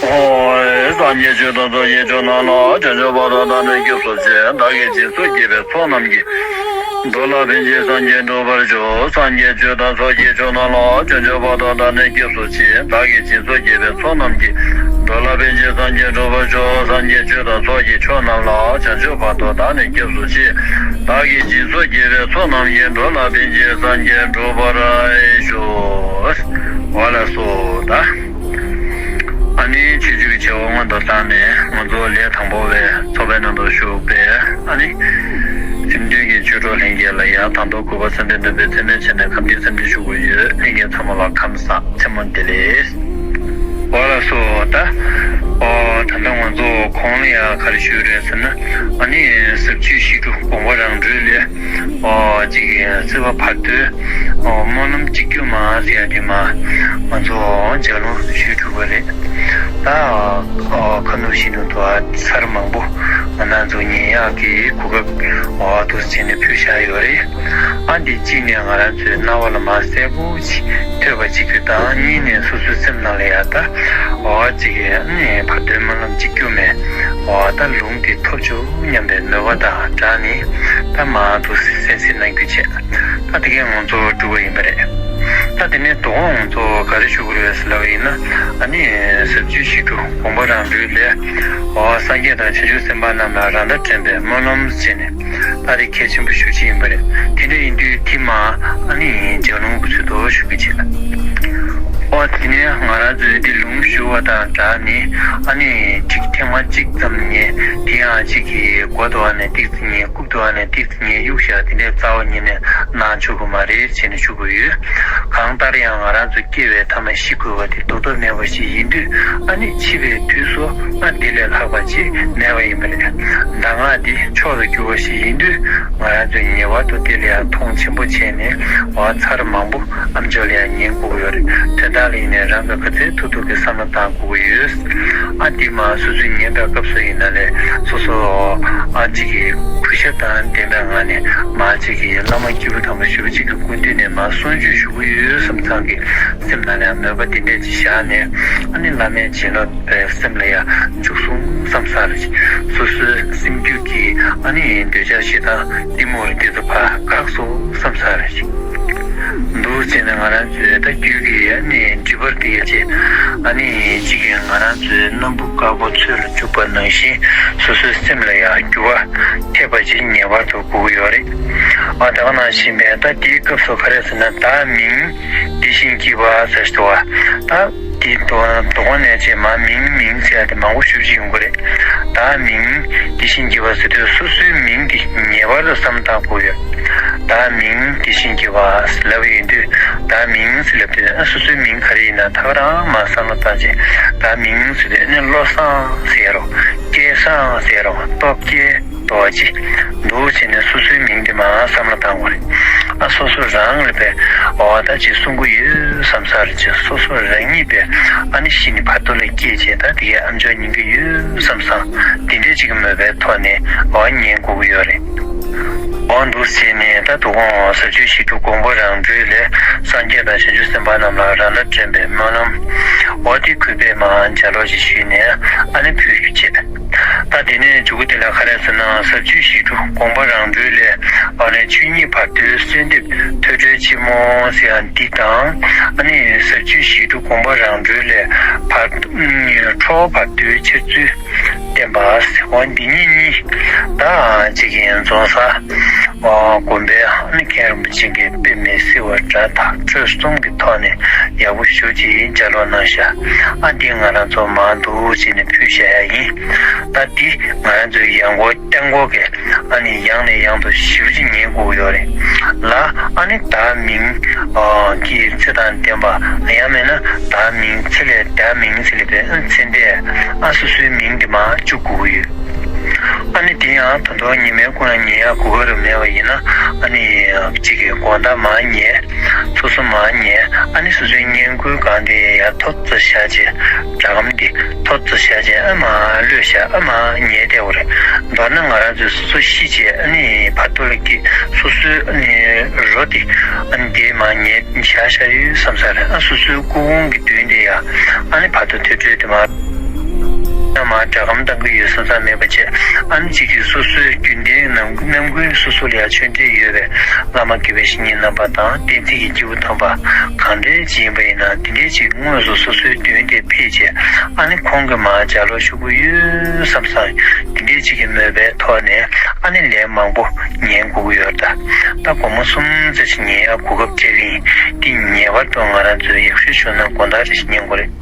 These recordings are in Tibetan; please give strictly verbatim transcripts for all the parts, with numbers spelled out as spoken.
ཧོ། སངས་རྒྱས་ཆོས་དང་ཚོགས་ཀྱི་མཆོག་རྣམས་ལ། བྱང་ཆུབ་བར་དུ་བདག་ནི་སྐྱབས་སུ་མཆི། བདག་གིས་སྦྱིན་སོགས་བགྱིས་པའི་ཚོགས་རྣམས་ཀྱིས། འགྲོ་ལ་ཕན་ཕྱིར་སངས་རྒྱས་འགྲུབ་པར་ཤོག་སངས་རྒྱས་ཆོས་དང་ཚོགས་ཀྱི་མཆོག་རྣམས་ལ། བྱང་ཆུབ་བར་དུ་བདག་ནི་སྐྱབས་སུ་མཆི། བདག་གིས་སྦྱིན་སོགས་བགྱིས་པའི་ཚོགས་རྣམས་ཀྱིས། འགྲོ་ལ་ཕན་ཕྱིར་སངས་རྒྱས་འགྲུབ་པར་ཤོག་སངས་རྒྱས་ཆོས་དང་ཚོགས་ཀྱི་མཆོག་རྣམས་ལ། བྱང་ཆུབ་བར་དུ་བདག་ནི་སྐྱབས་སུ་མཆི། བདག་གིས་སྦྱིན་སོགས་བགྱིས་པའི་ཚོགས་རྣམས་ཀྱིས། འགྲོ་ལ་ཕན་ཕྱིར་སངས་རྒྱས་འགྲུབ་པར་ཤོག་འོ་ལགས་སོ། ད་ཨ་ནི་ཆོས་བརྒྱུད་ཀྱི་བྱ་བ་སྔོན་དུ་བཏང་ནས། ང་ཚོ་ལས་དང་པོ་བའི་ཚོགས་པའི་ནང་དུ་ཞུགས་པའི་ཨ་ནི་སེམས་མཐུན་གྱི་ཆོས་གྲོགས་ལྷན་རྒྱས་ལ་ཡང་དང་ཐོག་གུས་པ་སེམས་པའི་ནོར་བུས་མཚན་སྨད་བྱས་ནས་ཁམས་བདེའི་འཚམས་འདྲི་ཞུ་གི་ཡོད། ལྷན་རྒྱས་ཚང་མ་ལ་ཁམས་བཟང་། མཚན་མོ་བདེ་ལེགས། འོ་ལགས་སོ། ད་འོ་ད་ལྟ་ང་ཚོ་གོང་ལ་ཡང་ག་རེ་ཞུས་རེད་ཟེར་ན། ཨ་ནི་ཟབ་ཆོས་ཞི་ཁྲོ་དགོངས་པ་རང་གྲོལ་ལས། ཨོ་ཅིག་སྲིད་པ་བར་དོའི་ཨོ་སྨོན་ལམ་གཅིག་གྱུར་མ་ཟེར་ཡ་དེ་མ་ང་ཚོ་ལྗགས་ལུང་ཞུས་གྲུབ་པ་རེད། ད་ཨོ་ཁ་ནུབ་ཤིན་ཏུ་དུ་ཚར་མང་པོ་ང་རང་ཚོ་ཉན་ཡག་གི་གོ་སྐབས་འོ་འདུག་སེ་བྱས་ནས་ཕུལ་བཞག་ཡོད་རེད། ཨ་འདི་གཅིག་ནས་ང་རང་ཚོའི་རྣ་བ་ལ་མ་གསལ་པོ་ཅིག་ཐོས་པ་གཅིག་གྱུར་དང་། གཉིས་ནས་སོ་སོའི་སེམས་ནང་ལ་ཡ་ད་འོ་ཅིག་ནས་བར་དོའི་སྨོན་ལམ་གཅིག་གྱུར་མེད་འོ་ད་ལུང་དེ་ཐོབ་བྱུང་སྙམ་པའི་མོས་པ་དང་སྦྲགས་ནས་ད་མར་འདུག་སེ་གསན་གཟིགས་གནང་རྒྱུ་བྱས། ད་དེ་གས་ང་ཚོ་འགྲུབ་པ་ཡིན་པ་རེད། ད་དེ་ནས་དོ་དགོང་ང་ཚོ་ག་རེ་ཞུ་དགོས་རེད་ཟེར་ལབ་པ་ཡིན་ན། ཨ་ནི་ཟབ་ཆོས་ཞི་ཁྲོ་དགོངས་པ་རང་གྲོལ་ལས། འོ་སངས་རྒྱས་དང་བྱང་ཆུབ་སེམས་དཔའ་རྣམས་ལ་ར་མདའ་སྦྲན་པའི་སྨོན་ལམ་ཟེར་ནས། ད་དེ་གལ་ཆེན་པོ་ཞེ་པོ་ཅིག་ཡིན་པ་རེད། དེ་འདྲ་ཡིན་དུས་དེ་མར་ཨ་ནི་ལྗགས་ལུང་གི་ཚུལ་དུ་ཞུ་གི་བྱེད། ཨོ་དེ་ནས་ང་རང་ཚོས་འདི་ལུང་ཞུ་བ་དང་སྦྲགས་ནས། ཨ་ནི་གཅིག་ཐེངས་མ་གཅིག་ཙམ་ཉན། དེ་ཡང་གཅིག་གི་མགོ་དོར་ནས་ཏིག་ཙི་ཉན། རྐུབ་དོར་ནས་ཏིག་ཙི་ཉན། གཡུག་བཞག་དེ་འདྲའི་རྩ་བ་ཉིད་ནས་གནང་ཆོག་གི་མ་རེད་ཟེར་ནས་ཞུ་གི་ཡོད། གང་ལྟར་ཡང་ང་རང་ཚོ་སྐྱེ་བའི་ཐ་མ་ཤི་དགོས་པ་དེ་ལྡོག་ཐབས་མེད་པ་ཞིག་ཡིན་དུས། ཨ་ནི་འཆི་བའི་དུས་སུ་ཨ་དེ་ལས་ལྷག་པ་ཅིག་མེད་པ་ཡིན་པ་རེད། གདམས་ངག་འདི་མཆོག་ཏུ་གྱུར་པ་ཞིག་ཡིན་དུས། ང་རང་ཚོས་ངེས་པར་དུ་དེ་ལ་ཡང་མཐོང་ཆེན་པོ་བྱས་ནས། འོ་ཚར་མང་པོ་ཨ་མཆོག་ལ་ཡང་ཉན་དགོས་ཀྱི་ཡོད་རེད། དོན་དག་ལ་ཡིན་ནའི་རང་གི་ག་ཚད་ཐུབ་ཐུབ་ཀྱི་བསམ་བློ་བཏང་དགོས་ཀྱི་ཡོད། ཨ་འདི་མར་སོ་སོས་ཉན་པའི་སྐབས་སུ་ཡིན་ན་ལས་སོ་སོ་ཨ་གཅིག་གི་གུས་ཞབས་དང་ལྡན་པའི་ངང་ནས། མར་གཅིག་གི་བླ་མ་སྐྱེས་བུ་དམ་པ་ཞེ་པོ་ཅིག་གི་སྐུ་མདུན་ནས་མར་གསུང་ཆོས་ཞུ་གི་ཡོད་བསམ་ཙང་གི་སེམས་ནང་ལ་ཡང་མོས་པ་འདི་འདྲས་ཅིག་བཞག་ནས། ཨ་ནི་བླ་མའི་བྱིན་རླབས་པའི་སེམས་ལ་ཡང་འཇུག་སོང་བསམ་ས་རེད། སོ་སོའི་སེམས་རྒྱུད་ཀྱི་ཨ་ནི་འདོད་ཆགས་ཞེ་སྡང་གཏི་མུག་རེད། དེ་ཚོ་ཕར་འགག་སོང་བསམ་ས་རེད། འདུག་བྱས་ནས་ང་རང་ཚོའི་ད་རྒྱུད་ཀྱི་ཨ་ནི་སྒྲིབ་པ་དེ་ཡ་ཆེ། ཨ་ནི་གཅིག་གིས་ང་རང་ཚོའི་སྣམ་བུ་དཀར་པོ་ཚོས་ལ་བཅུག་པ་ནང་བཞིན། སོ་སོའི་སེམས་ལ་ཡང་འགྱུར་བ་ཐེབས་པ་ཅིག་ངེས་པར་དུ་དགོས་ཀྱི་ཡོད་རེད། ཨ་ད་ག་ནང་བཞིན་པའི་ད་དེའི་སྐབས་སུ་ག་རེ་ཟེར་ན། བདག་མིང་འདི་བཞིན་བགྱིས་པ་ཟེར་ཞིག་འདུག་བ། ད་དེའི་དོ་དོ་དགོང་ནས་བྱས་མར་མིང་མིང་ཟེར་ཡ་དེ་མང་པོ་ཞེ་པོ་ཅིག་ཡོང་གི་རེད། བདག་མིང་འདི་བཞིན་བགྱིས་པ་ཟེར་དུས། སོ་སོའི་མིང་འདི་ངེས་པར་དུ་བསམ་བློ་བཏང་དགོས་ཡོད། བདག་མིང་འདི་བཞིན་བགྱིས་པ་ལབ་ཡོང་དུས། བདག་མིང་ཟེར་ལབ་དུས། ཨ་སོ་སོའི་མིང་ག་རེ་ཡིན་ན་ད་ག་རང་མར་བསམ་བློ་བཏང་བྱས། བདག་མིང་ཟེར་དུས་ཨ་ནི་བློ་བཟང་ཟེར་རོ། སྐལ་བཟང་ཟེར་རོ། སྟོབས་རྒྱལ། རྡོ་རྗེ། འདུག་བྱས་ནས་སོ་སོའི་མིང་དེ་མར་བསམ་བློ་བཏང་དགོས་རེད། ཨ་སོ་སོ་རང་ལ་བས་འོ་ད་ཅིག་གསུང་གི་ཡོད་བསམ་ས་རེད་ཅེས། སོ་སོ་རང་ཉིད་པས་ཨ་ནི་གཞི་ནས་བར་དོ་ལ་སྐྱེས་བྱས། ད་དེ་གའི་ཨ་མཆོག་ཉན་གྱི་ཡོད་བསམ་སང་། དེ་འདྲའི་ཅིག་གི་མོས་པའི་ཐོག་ནས་འོ་ཉན་དགོས་ཀྱི་ཡོད་རེད། འོ་འདུག་བྱས་ནས་ད་དོ་དགོང་ཟབ་ཆོས་ཞི་ཁྲོ་དགོངས་པ་རང་གྲོལ་ལས། སངས་རྒྱས་དང་བྱང་ཆུབ་སེམས་དཔའ་རྣམས་ལ་ར་མདའ་སྦྲན་པའི་སྨོན་ལམ། འོ་དེ་གུས་པས་མར་ལྗགས་ཀློག་ཅིག་ཞུས་ནས་ཨ་ནི་ཕུལ་རྒྱུ་བྱས། ད་དེ་ནས་མཇུག་གུ་དེ་ལ་ག་རེ་ཟེར་ན། ཟབ་ཆོས་ཞི་ཁྲོ་དགོངས་པ་རང་གྲོལ་ལས། ཨ་ནི་ཆོས་ཉིད་བར་དོའི་གསོལ་འདེབས་ཐོས་གྲོལ་ཆེན་མོ་ཟེར་ཡ་འདི་དང་། ཨ་ནི་ཟབ་ཆོས་ཞི་ཁྲོ་དགོངས་པ་རང་གྲོལ་ལས་བར། ཨུམ། ཁྲོ་བོ་བར་དོའི་འཆར་ཚུལ་བསྟན་པ་ཟེར་བ་འདི་གཉིས་གཉིས། ད་ཅིག་གི་རྫོང་སར་དགོན་པའི་ཨ་ནི་མཁན་རིན་པོ་ཆེ་གིས་དཔེ་མི་སྲིད་པ་སྒྲ་དག་ཆོས་གསུམ་གྱི་ཐོག་ནས་ཡག་པོ་ཞེ་པོ་ཅིག་ལྗགས་ཀློག་གནང་ཤག་ཨ་འདི་ང་རང་ཚོ་མར་འདུག་བྱས་ནས་ཕུལ་བཞག་ཡ་ཡིན། ད་འདི་ང་རང་ཚོའི་ཡང་སྒོ་སྐྱ་སྒོ་གི་ཨ་ནི་ཡང་ནས་ཡང་དུ་ཞེ་པོ་ཅིག་ཉན་དགོས་ཡོད་རེད་ལ། ཨ་ནི་བདག་མིང་གི་ཚེ་དང་ལྡན་པ། ཡང་མིན་ན་བདག་མིང་ཚེ་ལས་བདག་མིང་ཚེ་ལས་པའི་ཚེ་འདས། ཨ་སོ་སོའི་མིང་དེ་མར་བཅུག་དགོས་ཀྱི་ཡོད། ཨ་ནི་དེ་ཡང་ད་དུང་ཉི་མའི་གུང་ལ་ཉན་ཡག་གོ་སྐབས་རེ་མེད་པ་ཡིན་ན། ཨ་ནི་གཅིག་གི་དགོང་དག་མར་ཉན། སོ་སོ་མར་ཉན། ཨ་ནི་སོ་སོའི་སྔས་མགོའི་སྒང་དེ་ཡར་མཐོ་ཙམ་བཞག་བྱས། སྒྲ་སྒམ་དེ་མཐོ་ཙམ་བཞག་བྱས། ཨ་མར་གློད་བཞག་ཨ་མར་ཉན་བསྡད་དགོས་རེད། མདོར་ན་ང་རང་ཚོས་སོ་སོ་ཤི་བྱས་ཨ་ནི་བར་དོ་ལ་སྐྱེས། སོ་སོའི་ཨ་ནི་རོ་དེ་ཨ་ནི་དེ་མར་ཉན་བཞག་བཞག་ཡོད་བསམ་ས་རེད། ཨ་སོ་སོའི་སྐུ་ཕུང་གི་མདུན་དེ་ཡ་ཨ་ནི་བར་དོ་ཐོས་གྲོལ་དེ་མར། ཡང་མར་སྒྲ་སྒམ་བཏང་གི་ཡོད་བསམ་བསམ་མེད་པ་བྱས། ཨ་ནི་གཅིག་གིས་སོ་སོའི་རྒྱུན་ལྡན་ནམ་ནམ་རྒྱུན་སོ་སོ་ལ་ཡང་ཆོས་འབྲེལ་ཡོད་པའི་བླ་མ་དགེ་བའི་བཤེས་གཉེན་རྣམ་པ་དང་བསྟན་འཛིན་གྱི་སྐྱེས་བུ་དམ་པ་གང་འདྲའི་ཅིག་ཡིན་པ་ཡིན་ན། དེ་འདྲའི་ཅིག་དངོས་སུ་སོ་སོའི་མདུན་དེ་ཕེབས་བྱས། ཨ་ནི་ཁོང་གིས་མར་ལྗགས་ཀློག་ཞུ་གི་ཡོད་བསམ་བསམ། དེ་འདྲའི་ཅིག་གི་མོས་པའི་ཐོག་ནས་ཨ་ནི་ལན་མང་པོ་ཉན་དགོས་ཀྱི་ཡོད་རེད་ད། ད་སྒོར་མོ་གསུམ་ཙམ་ཞིག་ཉན་ཡག་གོ་སྐབས་སྤྲད་གི་ཡིན། དེ་ངེས་པར་དུ་ང་རང་ཚོས་ཡག་ཤོས་བྱུང་ན་དགོང་དག་རེ་ཞིག་ཉན་དགོས་རེད།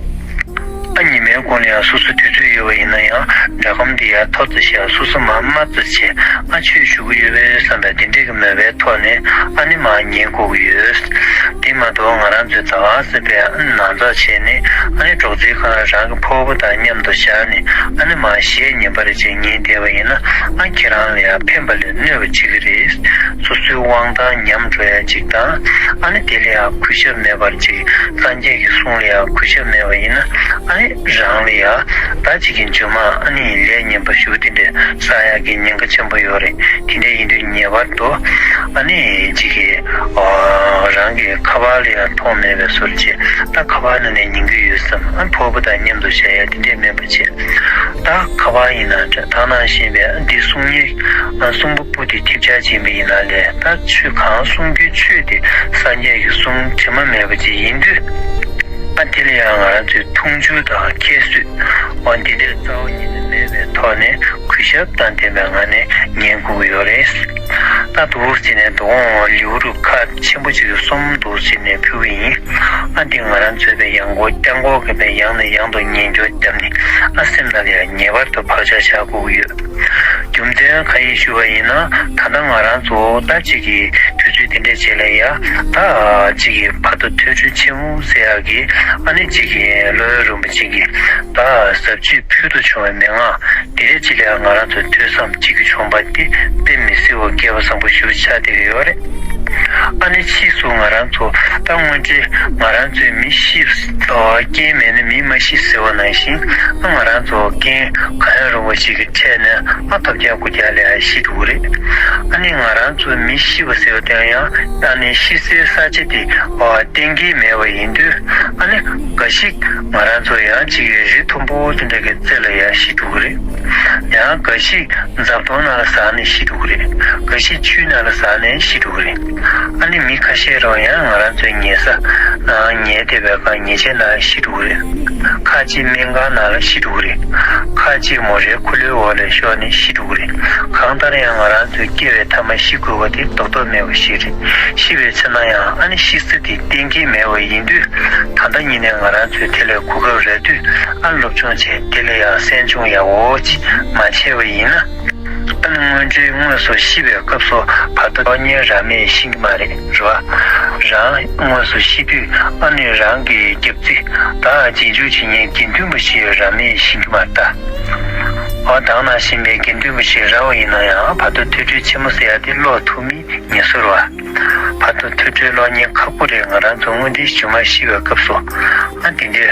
ཨ་ཉི་མའི་གུང་ལ་ཡང་སོ་སོ་དུས་ཚོད་ཡོད་པ་ཡིན་ན་ཡང་སྒྲ་སྒམ་འདི་ཡར་མཐོ་ཙམ་བཞག་སོ་སོ་མར་དམའ་ཙམ་བྱས། ཨ་ཆོས་ཞུ་གི་ཡོད་པས་བསམ་པའི་དེ་འདྲས་ཀྱི་མོས་པའི་ཐོག་ནས་ཨ་ནི་མར་ཉན་དགོས་ཀྱི་ཡོད། དེ་མ་གཏོགས་ང་རང་ཚོས་ད་ག་ཟེ་བའི་ཨ་ནི་ནང་ཚགས་བྱས་ནས། ཨ་ནི་སྒྲོག་ཙེའི་ཁ་ལ་རང་གི་ཕོར་པ་དང་མཉམ་དུ་བཞག་ནས། ཨ་ནི་མར་གཞས་ཉན་པ་རེ་བྱས་ཉན་བསྡད་པ་ཡིན་ན། ཨ་ཁྱེད་རང་ལ་ཡང་ཕན་པ་ལས་གནོད་པ་བྱེད་ཀྱི་རེད། སོ་སོའི་དབང་ཐང་ཉམས་འགྲོ་ཡ་ཅིག་དང་། ཨ་ནི་དེ་ལ་ཡང་གུས་ཞབས་མེད་པར་ཅིག་སངས་རྒྱས་ཀྱི་གསུང་ལ་ཡང་གུས་ཞབས་མེད་པ་ཡིན་ན། ཨ་ནི་རང་ལ་ཡང་ད་ཅིག་གི་མཇུག་མ་ཨ་ནི་ལས་ངན་པ་ཞེ་པོ་དེ་འདྲ་བསགས་ཡག་གི་ཉེན་ཁ་ཆེན་པོ་ཡོད་རེད། དེ་འདྲ་ཡིན་དུས་ངེས་པར་དུ་ཨ་ནི་ཅིག་གི་ཨ་རང་གི་ཁ་པར་ལ་ཡང་མཐོང་མེད་པའི་བཟོ་འདྲ་བྱས། ད་ཁ་པར་ནང་ནས་ཉན་གྱི་ཡོད་བསམ། ཨ་ཕོར་པ་དང་མཉམ་དུ་བཞག་ཡ་དེ་འདྲས་མེད་པ་བྱས། ད་ཁ་པར་ཡིན་ན་འདྲ། ད་ནང་བཞིན་པའི་འདི་གསུང་ཉན། གསུང་པ་པོ་དེ་ཐེབས་ཆག་ཅན་པ་ཡིན་ན་ལས། ད་ཆོས་གང་གསུང་རྒྱུའི་ཆོས་དེ་སངས་རྒྱས་ཀྱི་གསུང་དྲི་མ་མེད་པ་ཅིག་ཡིན་དུས། ཨ་དེ་ལ་ཡང་ང་རང་ཚོས་འཐུང་ཆུ་དང་ཁྱད་གསོད་འོ་འདི་འདྲས་རྩ་བ་ཉིད་ནས་མེད་པའི་ཐོག་ནས་གུས་ཞབས་དང་ལྡན་པའི་ངང་ནས་ཉན་དགོས་ཀྱི་ཡོད་རེད། ད་འདུག་ཟེར་ནས་འདུག་འོང་ལེའུ་རུ་ཁག་ཆེན་པོ་ཅིག་གསུམ་འདུག་ཟེར་ནས་ཕུལ་གྱི་ཡིན། ཨ་འདི་ང་རང་ཚོས་པའི་ཡང་སྒོ་རྐྱང་སྒོ་གི་པའི་ཡང་ནས་ཡང་དུ་ཉན་སྐྱོར་བརྒྱབ་ནས། ཨ་སེམས་ནང་ལ་ཡང་ངེས་པར་དུ་བག་ཆགས་བཞག་དགོས་ཀྱི་ཡོད། རྒྱུ་མཚན་གང་ཡིན་ཞུ་བ་ཡིན་ན། ད་ལྟ་ང་རང་ཚོ་ད་ཅིག་གི་དུས་ཚོད་དེ་འདྲས་བྱས་ལ་ཡ། ད་ཅིག་གི་བར་དོ་ཐོས་གྲོལ་ཆེན་མོ་ཟེར་ཡག་གི་ཨ་ནི་ཅིག་གི་སློབ་དཔོན་རིན་པོ་ཆེ་གི་ད་ཟབ་ཆོས་ཕུལ་དུ་བྱུང་བའི་མན་ངག་དེ་འདྲས་ཅིག་ལ་ཡ་ང་རང་ཚོ་ཐོས་བསམ་བྱེད་རྒྱུ་བྱུང་བ་དེ་དཔེ་མི་སྲིད་པ་སྐལ་བ་བཟང་པོ་ཞེ་པོ་ཆགས་བསྡད་ཀྱི་ཡོད་རེད། ཨ་ནི་ཕྱིས་སུ་ང་རང་ཚོ་ད་དངོས་འབྲེལ་ང་རང་ཚོའི་མི་ཤི་རྐྱེན་མེད་ན་མི་མ་ཤི་ཟེར་བ་ནང་བཞིན། ཨ་ང་རང་ཚོ་རྐྱེན་གང་ཡང་རུང་བ་ཞིག་གི་འཕྲད་ནས་ཨ་ཐོབ་རྒྱག་དགུ་རྒྱག་ལས་ཤི་འགྲོ་གི་རེད། ཨ་ནི་ང་རང་ཚོ་མི་ཤི་བ་ཟེར་བ་དེ་ཡང་ཨ་ནི་ཤི་སའི་ས་ཆ་དེ་གཏན་འཁེལ་མེད་པ་ཡིན་དུས། ཨ་ནི་འགའ་ཞིག་ང་རང་ཚོ་ཡང་ཅིག་རི་མཐོན་པོ་དེ་འདྲ་གི་རྩེ་ལ་ཡང་ཤི་འགྲོ་གི་རེད། ཡང་འགའ་ཞིག་འཛབ་སྟོང་ནང་ལ་ཟགས་ནས་ཤི་འགྲོ་གི་རེད། འགའ་ཞིག་ཆུའི་ནང་ལ་ཟགས་ནས་ཤི་འགྲོ་གི་རེད། ཨ་ནི་མི་ཁ་ཤས་རང་ཡང་ང་རང་ཚོའི་ཉལ་ས་ནང་ཉལ་བསྡད་པའི་སྒང་ཉལ་ཆས་ནང་ཤི་འགྲོ་གི་རེད། ཁ་ཅིག་སྨན་ཁང་ནང་ལ་ཤི་འགྲོ་གི་རེད། ཁ་ཅིག་མོ་རའི་འཁོར་ལོའི་འོག་ལ་ཤོར་ནས་ཤི་འགྲོ་གི་རེད། གང་ལྟར་ཡང་ང་རང་ཚོའི་སྐྱེ་བའི་མཐའ་མ་ཤི་དགོས་པ་དེ་ལྡོག་ཐབས་མེད་པ་ཞིག་རེད། ཤི་བའི་ཚེ་ན་ཡང་ཨ་ནི་ཤི་ས་དེ་གཏན་འཁེལ་མེད་པ་ཡིན་དུས། ད་ལྟ་ཉིད་ནས་ང་རང་ཚོས་དེ་ལ་གོ་སྐབས་རག་དུས། ཨ་སློབ་སྦྱོང་བྱས། དེ་ལ་ཡང་གསན་སྦྱོང་ཡག་པོ་ཅིག་མ་བྱས་པ་ཡིན་ན། ཨ་ནི་དངོས་འབྲེལ་དངོས་སུ་ཤི་བའི་སྐབས་སུ་བར་དོ་གློག་བརྙན་རག་མེད་ཤེས་ཀྱི་མ་རེད། རེད་བ། རང་དངོས་སུ་ཤི་དུས་ཨ་ནི་རང་གི་རྒྱབ་རྩི་དང་རྗེས་འཇུག་བྱེད་མཁན་དགེ་འདུན་པ་ཞིག་རག་མེད་ཤེས་ཀྱི་མ་རེད་ད། འོ་ད་ག་ནང་བཞིན་པའི་དགེ་འདུན་པ་ཞིག་རག་པ་ཡིན་ན་ཡང་བར་དོ་ཐོས་གྲོལ་ཆེན་མོ་ཟེར་ཡ་དེ་ཀློག་ཐུབ་མིན་ངེས་སོ་རེད་བ། བར་དོ་ཐོས་གྲོལ་གློག་བརྙན་ཁག་པོ་རེད། ང་རང་ཚོ་དངོས་འབྲེལ་མཇུག་མ་ཤི་བའི་སྐབས་སུ་ཨ་དེ་འདྲའི་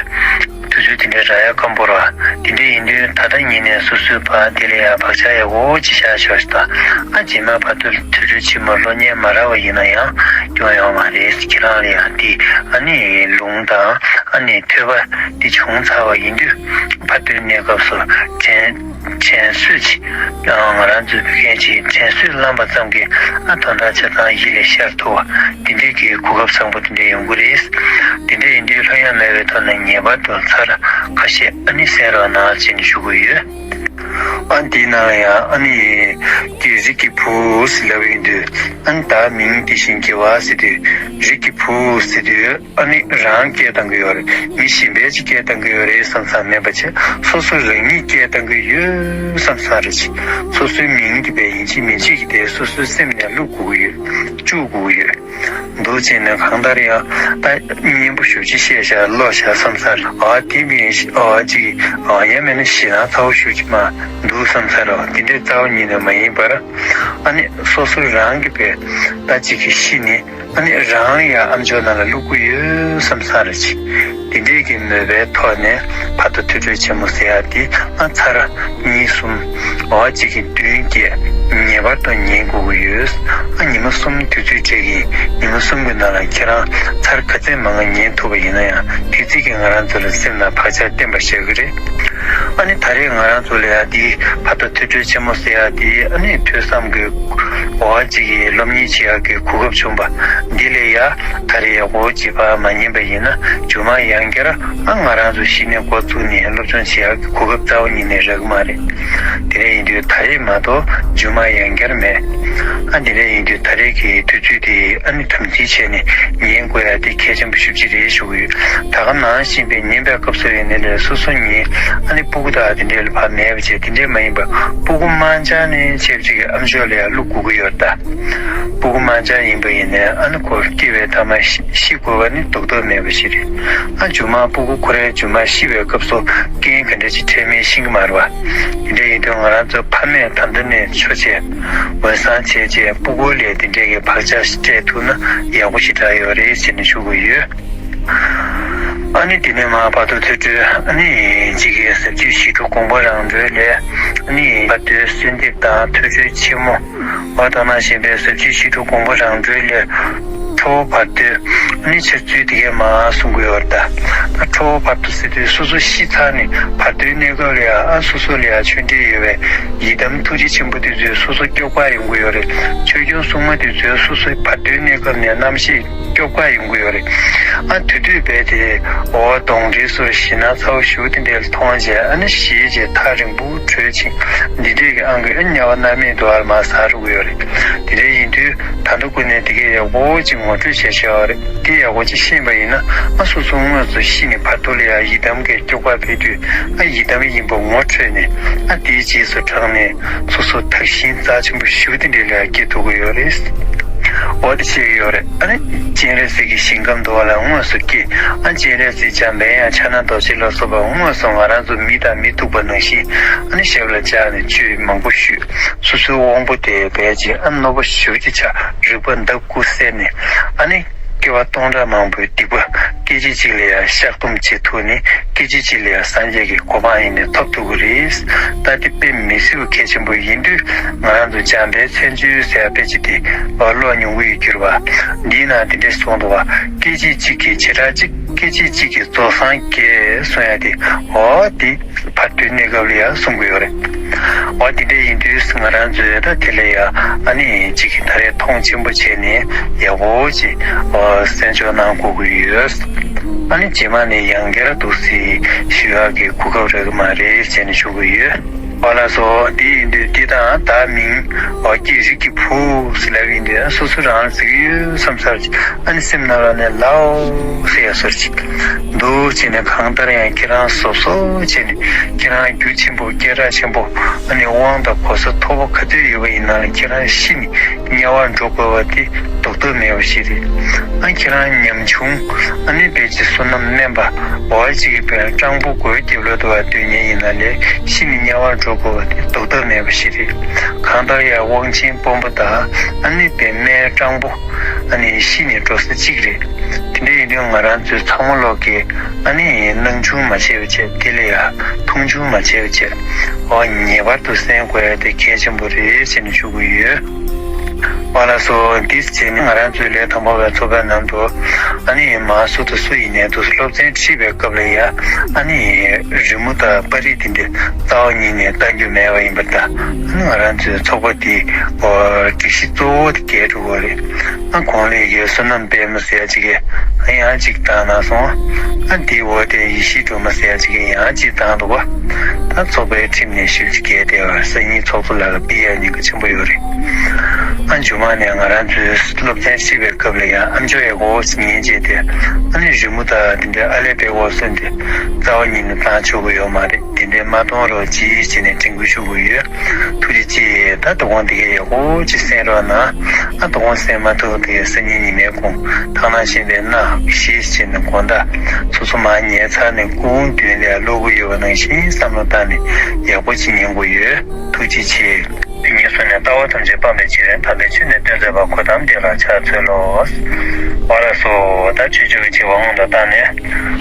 དུས་ཚོད་དེ་འདྲའི་རག་ཡ་སྐམ་པོ་རེད་བ། དེ་འདྲའི་ཡིན་དུས་ད་ལྟ་ཉིད་ནས་སོ་སོའི་ཕར་དེ་ལ་ཡང་བག་ཆགས་ཡག་པོ་ཅིག་བཞག་ཆོག་ཤག་ད། ཨ་རྗེས་མ་བར་དོ་ཐོས་གྲོལ་ཆེན་མོ་གློག་བརྙན་མ་རག་པ་ཡིན་ན་ཡང་སྐྱོན་ཡོད་མ་རེད། ཁྱེད་རང་ལ་ཡང་དེ་ཨ་ནི་ལུང་དང་ཨ་ནི་ཐོས་པ་དེ་བྱུང་ཚར་བ་ཡིན་དུས། བར་དོའི་གནས་སྐབས་སུ་དྲན་དྲན་གསོས་ཅིག་ང་རང་ཚོའི་བོད་སྐད་ཅིག་དྲན་གསོས་བླངས་པ་ཙམ་གྱིས་ཨ་དོན་དག་ཆ་ཚང་ཡིད་ལ་ཤར་ཐུབ་པ་དེ་འདྲའི་གི་གོ་སྐབས་བཟང་པོ་དེ་འདྲ་ཡོང་གི་རེད། དེ་འདྲ་ཡིན་དུས་ལྷོད་ཡངས་མེད་པའི་ཐོག་ནས་ངེས་པར་དུ་ཚར་ཁ་ཤས་ཨ་ནི་གསན་རོགས་གནང་ཅེས་ནས་ཞུ་གི་ཡོད། ཨ་འདིའི་ནང་ལ་ཡང་ཨ་ནི་ཀྱི་རིགས་ཀྱི་བུ་ཟེར་ལབ་ཡོང་དུས། ཨ་ནི་ད་མིང་དེ་བཞིན་དགེ་བ་ཟེར་དུས་རིགས་ཀྱི་བུ་ཟེར་དུས། ཨ་ནི་རང་སྐད་བཏང་གི་ཡོད་རེད། མི་གཞན་པའི་ཅིག་སྐད་བཏང་གི་ཡོད་རེད་བསམ་བསམ་མེད་པ་བྱས། སོ་སོ་རང་ཉིད་སྐད་བཏང་གི་ཡོད་བསམ་བསམ་རེད་ཅིག་སོ་སོའི་མིང་དེ་བས་ཡིན་གཅིག་མིན་གཅིག་གི་དེ་སོ་སོའི་སེམས་ནས་བླུག་དགོས་ཀྱི་ཡོད། བཅུག་དགོས་ཀྱི་ཡོད། འདུག་བྱས་ནས་གང་ལྟར་ཡང་ད་སྙན་པོ་ཞེ་པོ་ཅིག་བཤད་བཞག་ཀློག་བཞག་བསམ་བསམ་རེད། ཨ་དེ་མིན་ཨ་ཅིག་ཨ་ཡང་མིན་ན་ཞེད་སྣང་ཚ་པོ་ཞེ་པོ་ཅིག་མ་འདུག་བསམ་བསམ་རེད། དེ་འདྲའི་རྩ་བ་ཉིད་ནས་མ་ཡིན་པར། ཨ་ནི་སོ་སོ་རང་གི་བས་ད་ཅིག་གི་གཤིས་ནི། ཨ་ནི་རང་ཡང་ཨ་མཆོག་ནང་ལ་བླུག་གི་ཡོད་བསམ་བསམ་རེད་ཅིག་དེ་འདྲའི་གི་མོས་པའི་ཐོག་ནས་བར་དོ་ཐོས་གྲོལ་ཆེན་མོ་ཟེར་ཡག་དེ་ཨ་ཚར་གཉིས་གསུམ་འོ་གཅིག་གི་བདུན་བརྒྱད་ངེས་པར་དུ་ཉན་དགོས་ཀྱི་ཡོད། ཨ་ཉི་མ་གསུམ་དུས་ཚོད་སྤྲད་ཀྱི་ཉི་མ་གསུམ་གི་ནང་ལ་ཁྱེད་རང་ཚར་ག་ཚད་མང་ང་ཉན་ཐུབ་པ་ཡིན་ན་ཡང་དེ་ཚིག་གིས་ང་རང་ཚོ་ལ་སེམས་ནང་བག་ཆགས་བརྟན་པ་བཞག་གི་རེད། ཨ་ནི་ད་རེས་ང་རང་ཚོ་ལ་ཡ་འདི་བར་དོ་ཐོས་གྲོལ་ཆེན་མོ་ཟེར་ཡ་འདི་ཨ་ནི་ཐོས་བསམ་གྱི་འོ་ཅིག་གི་སློབ་གཉེར་བྱེད་ཡ་གི་གོ་སྐབས་བྱུང་པ་འདི་ལ་ཡ་ད་རེས་ཡག་པོ་བྱེད་པ་མ་ཉན་པ་ཡིན་ན་རྗེས་མ་ཡང་བསྐྱར་ཨ་ང་རང་ཚོ་གཞི་ནས་འགོ་བཙུགས་ནས་སློབ་སྦྱོང་བྱེད་ཡ་གི་གོ་སྐབས་རྩ་བ་ཉིད་ནས་རག་གི་མ་རེད། དེ་འདྲ་ཡིན་དུས་ད་རེས་མ་གཏོགས་རྗེས་མ་ཡང་བསྐྱར་མེད། ཨ་འདི་འདྲ་ཡིན་དུས་ད་རེས་ཀྱི་དུས་ཚོད་དེ་ཨ་ནི་དམ་འཛིན་བྱས་ནས་ཉན་དགོས་ཡ་དེ་གལ་ཆེན་པོ་ཞེ་པོ་ཅིག་རེད་ཞུ་གི་ཡོད། ད་ག་ནང་བཞིན་པའི་ཉན་པའི་སྐབས་སུ་ཡིན་ནའི་ལས་སོ་སོ་ཉིད་ཨ་ནི་སྤུ་གུ་དག་དེ་འདྲའི་ལ་ཕར་མེད་པ་བྱས་དེ་འདྲས་མ་ཡིན་པ་སྤུ་གུ་དམར་འབྱར་ནས་ཆེ་བ་ཅིག་གི་ཨམ་ཅོག་ལ་ཡང་བླུག་དགོས་ཀྱི་ཡོད་ད། སྤུ་གུ་དམར་འབྱར་ཡིན་པ་ཡིན་ནའི་ཨ་ནི་ཁོ་སྐྱེ་བའི་མཐའ་མ་ཤི་ཤི་དགོས་པ་ནི་ལྡོག་ཐབས་མེད་པ་ཞིག་རེད། ཨ་མཇུག་མ་སྤུ་གུ་ཁོ་རའི་མཇུག་མ་ཤི་བའི་སྐབས་སུ་རྐྱེན་ག་འདྲ་ཅིག་འཕྲད་མིན་ཤེས་ཀྱི་མ་རེད་བ། དེ་འདྲ་ཡིན་དུས་ང་རང་ཚོ་ཕ་མས་ད་ལྟ་ནས་ཆོས་བྱས་འོས་བསམ་བྱས་བྱས་སྤུ་གུ་ལ་དེ་འདྲའི་གི་བག་ཆགས་ཤིག་སྤྲད་ཐུབ་ན་ཡག་པོ་ཞེ་དྲག་ཡོད་རེད་ཟེར་ནས་ཞུ་གི་ཡོད། ཨ་ནི་དེ་ནས་མར་བར་དོ་ཐོས་གྲོལ་ཨ་ནི་གཅིག་གི་ཟབ་ཆོས་ཞི་ཁྲོ་དགོངས་པ་རང་གྲོལ་ལས་ཨ་ནི་བར་དོའི་གསོལ་འདེབས་དང་ཐོས་གྲོལ་ཆེན་མོ། འོ་ད་ནང་བཞིན་པའི་ཟབ་ཆོས་ཞི་ཁྲོ་དགོངས་པ་རང་གྲོལ་ལས་ཁྲོ་བོ་བར་དོའི་ཨ་ནི་འཆར་ཚུལ་དེ་གའི་མར་གསུང་གི་ཡོད་རེད་ད། ད་ཁྲོ་བོ་བར་དོ་ཟེར་དུས་སོ་སོ་ཤི་ཚར་ནས་བར་དོའི་གནས་སྐབས་ལ་ཡང་ཨ་སོ་སོ་ལ་ཡང་ཆོས་འབྲེལ་ཡོད་པའི་ཡི་དམ་ཐུགས་རྗེ་ཆེན་པོ་དེ་ཚོས་སོ་སོ་སྐྱོབ་པ་ཡོང་གི་ཡོད་རེད། ཆོས་སྐྱོང་སྲུང་མ་དེ་ཚོས་སོ་སོའི་བར་དོའི་གནས་སྐབས་ནས་རྣམ་ཤེས་སྐྱོབ་པ་ཡོང་གི་ཡོད་རེད། ཨ་དེ་དུས་རྦད་དེ་འོ་གདོན་འདྲེ་སོགས་ཞེད་སྣང་ཚ་བོ་ཞེ་པོ་དེ་འདྲ་མཐོང་བྱས་ཨ་ནི་ཞེད་བྱས་ཐག་རིང་པོ་བྲོས་ཕྱིན་འདི་འདྲས་ཀྱི་ཨང་གི་ཨ་དམྱལ་བ་མནར་མེད་དུ་ཨར་མ་ཟ་རུ་གི་ཡོད་རེད། དེ་འདྲ་ཡིན་དུས་ད་ལྟ་ཀུན་ནས་དེ་གས་ཡག་པོ་ཅིག་ངོ་སྤྲོད་བྱས་བྱས་པ་རེད། དེ་ཡག་པོ་ཅིག་ཤེས་པ་ཡིན་ན་ཨ་སོ་སོ་དངོས་སུ་ཤི་ནས་བར་དོ་ལ་ཡང་ཡི་དམ་གྱི་སྐྱོབ་པ་ཕེབས་དུས་ཨ་ཡི་དམ་ཡིན་པ་ངོ་འཕྲོད་ནས་ཨ་དེའི་རྗེས་སུ་འབྲངས་ནས་སོ་སོ་དག་ཞིང་རྩ་ཆེན་པོ་ཞེ་པོ་དེ་འདྲས་ལ་ཡང་སྐྱེ་ཐུབ་ཀྱི་ཡོད་རེད། འོ་དེ་བཤད་ཀྱི་ཡོད་རེད། ཨ་ནི་སྤྱན་རས་གཟིགས་ཀྱི་ཞིང་ཁམས་འདུལ་བ་ལ་དངོས་སུ་སྐྱེས། ཨ་སྤྱན་རས་གཟིགས་འཇམ་དཔལ་དབྱངས་ཕྱག་ན་རྡོ་རྗེ་ལ་སོགས་པ་དངོས་སུ་ང་རང་ཚོ་མི་དང་མི་ཐུག་པ་ནང་བཞིན་ཨ་ནི་ཞབས་ལ་བཅགས་ནས་ཆོས་མང་པོ་ཞུས། སོ་སོའི་དབང་པོ་དེ་བས་ཀྱི་ཨ་རྣོ་པོ་ཞེ་པོ་ཅིག་ཆགས། རིག་པ་འདབ་དགུ་གསལ་ནས་ཨ་ནི་སྐྱེ་བ་སྟོང་ཕྲག་མང་པོའི་སྡིག་པ་སྐད་ཅིག་གཅིག་ལ་ཡང་བཤགས་སྡོམ་བྱེད་ཐུབ་ནས་སྐད་ཅིག་གཅིག་ལ་ཡང་སངས་རྒྱས་ཀྱི་གོ་འཕང་ཡེ་ནས་ཐོབ་ཐུབ་ཀྱི་རེད། ད་དེ་དཔེ་མི་སྲིད་པ་གལ་ཆེན་པོ་ཡིན་དུས་ང་རང་ཚོ་འཇམ་དཔལ་མཚན་བརྗོད་ཟེར་བ་དཔེ་ཆ་དེ་ཀློག་མྱོང་གི་ཡོད་ཀྱི་རེད་བ། འདིའི་ནང་དེ་འདྲས་གསུངས་འདུག་བ། སྐད་ཅིག་གཅིག་གིས་བྱེ་བྲག་གཅིག་སྐད་ཅིག་གཅིག་གིས་རྫོགས་སངས་རྒྱས་གསུང་ཡ་དེ་འོ་དེ། བར་དོའི་གནས་སྐབས་ལ་ཡང་གསུང་གི་ཡོད་རེད། འོ་དེ་འདྲ་ཡིན་དུས་ང་རང་ཚོས་ད་དེ་ལ་ཡང་ཨ་ནི་གཅིག་གིས་ད་རེས་མཐོང་ཆེན་པོ་བྱས་ནས་ཡག་པོ་ཅིག་གསན་འཇོག་གནང་དགོས་ཀྱི་ཡོད། ཨ་ནི་རྗེས་མ་ནས་ཡང་བསྐྱར་འདུག་སེ་ཞུ་ཡག་གི་གོ་སྐབས་རག་གི་མ་རེད་ཟེར་ནས་ཞུ་གི་ཡོད། འོ་ལགས་སོ། དེ་ཡིན་དུས་འདི་དང་ད་མིང་འོ་སྐྱེས་རིགས་ཀྱི་བུ་ཟེར་ལབ་ཡིན་དུས་སོ་སོ་རང་ལ་ཟེར་གི་ཡོད་བསམ་ཚར་ཅིག་ཨ་ནི་སེམས་ནང་ལ་ནས་ལའོ་ཟེར་ཡ་སོར་ཅིག་འདུག་བྱས་ནས་གང་ལྟར་ཡང་ཁྱེད་རང་སོབ་སོབ་བྱས་ནས་ཁྱེད་རང་རྒྱུ་ཆེན་པོ་སྐད་གྲགས་ཆེན་པོ་ཨ་ནི་དབང་དང་གོ་ས་མཐོ་པོ་ག་ཚོད་ཡོད་པ་ཡིན་ན་ལ་ཁྱེད་རང་ཤི་ནས་དམྱལ་བར་འགྲོ་དགོས་པ་དེ་ལྡོག་ཐབས་མེད་པ་ཞིག་རེད། ཨ་ཁྱེད་རང་ཉམ་ཆུང་ཨ་ནི་དཔེ་ཅིག་བསོད་ནམས་དམན་པ་འོ་ཅིག་གི་དཔེ་སྤྲང་པོ་སྒོའི་རྒྱབ་ལོགས་དུ་བ་སྡོད་མཁན་ཡིན་ན་ལས་ཤི་ནས་དམྱལ་བར་འགྲོ་དགོས་པ་དེ་ལྡོག་ཐབས་མེད་པ་ཞིག་རེད། གང་ལྟར་ཡང་དབང་ཆེན་དཔོན་པོ་དང་ཨ་ནི་དཔེ་སྨད་སྤྲང་པོ། ཨ་ནི་ཤི་ནས་འགྲོ་ས་གཅིག་རེད། དེ་འདྲ་ཡིན་དུས་ང་རང་ཚོའི་ཚང་མ་ལོག་གིས་ཨ་ནི་སྣང་ཆུང་མ་བྱས་པ་བྱས་དེ་ལ་ཡང་མཐོང་ཆུང་མ་བྱས་པ་བྱས་འོ་ངེས་པར་དུ་གསན་དགོས་ཡ་དེ་གལ་ཆེན་པོ་རེད་ཟེར་ནས་ཞུ་གི་ཡོད། བ་ལ་སོ་འདི་བྱས་ནས་ང་རང་ཚོའི་ལས་དང་པོ་བའི་ཚོགས་པའི་ནང་དུ་ཨ་ནི་མ་སུ་དང་སུ་ཡིན་ནའི་དུ་སློབ་ཚན་ཁྲིད་པའི་སྐབས་ལ་ཡང་ཨ་ནི་རི་མོ་དང་པར་རིས་དེ་འདྲ་རྩ་བ་ཉིད་ནས་བལྟ་རྒྱུ་མེད་པ་ཡིན་པར་ད་ཨ་ནི་ང་རང་ཚོའི་ཚོགས་པ་འདི་སྒྲིག་གཞི་གཙོ་བོ་དེ་གས་འགྲོ་གི་རེད། ཨ་གོང་ལས་ཀྱི་བསོད་ནམས་དཔལ་མོ་ཟེར་ཡ་ཅིག་གིས་ཨ་ཡང་ཅིག་བཏང་གནང་སོང་། ཨ་འདིའི་འོག་དེ་ཡེ་ཤེས་སྒྲོལ་མ་ཟེར་ཡ་ཅིག་གིས་ཡང་ཅིག་བཏང་འདུག་པ། ད་ཚོགས་པའི་ཁྲིམས་ནས་ཞིབ་ཅིག་གས་དེ་བར་སང་ཉིན་ཚོགས་གཙོ་ལགས་ལ་ཕུལ་ཡ་ཉེན་ཁ་ཆེན་པོ་ཡོད་རེད། ཨ་མཇུག་མ་ནས་ང་རང་ཚོའི་སློབ་ཚན་ཁྲིད་པའི་སྐབས་ལ་ཡང་ཨ་མཆོག་ཡག་པོ་ཉན་བྱས་ཏེ་ཨ་ནི་རི་མོ་དང་དེ་འདྲའི་ཨ་ལས་པའི་འོག་སོན་ཏེ་རྩ་བ་ཉིད་ནས་བཏང་ཆོག་གི་ཡོད་མ་རེད། དེ་འདྲའི་མ་གཏོང་རོགས་གྱིས་བྱས་ནས་དྲན་སྐུལ་ཞུ་གི་ཡོད། ཐུགས་རྗེ་ཆེ། ད་དོ་དགོང་དེ་གའི་ཡག་པོ་ཅིག་གསན་རོགས་གནང་། ཨ་དོ་དགོང་གསན་མ་ཐུབ་དེ་གའི་སང་ཉིན་ཉི་མའི་གུང་ཐང་ན་ཤེས་པའི་སྣ་ཤེས་བྱས་ནས་དགོང་དག་སོ་སོ་མ་ཉལ་ཚར་ནས་སྐུ་མདུན་ལ་ཀློག་གི་ཡོད་པ་ནང་བཞིན་བསམ་བློ་བཏང་ནས་ཡག་པོ་ཅིག་ཉན་དགོས་ཡོད། ཐུགས་རྗེ་ཆེ། ཉེར་བཟུང་ནས་ལྟ་བ་ཐམས་ཅད་སྤང་བའི་ཕྱིར། དམ་པའི་ཆོས་ནི་སྟོན་མཛད་པ། གོའུ་ཏམ་དེ་ལ་ཕྱག་འཚལ་ལོ། བ་ལ་སོ། ད་ཆོས་ཕྱོགས་ཀྱི་ཆེ་བ་དབང་དུ་བཏང་ནས་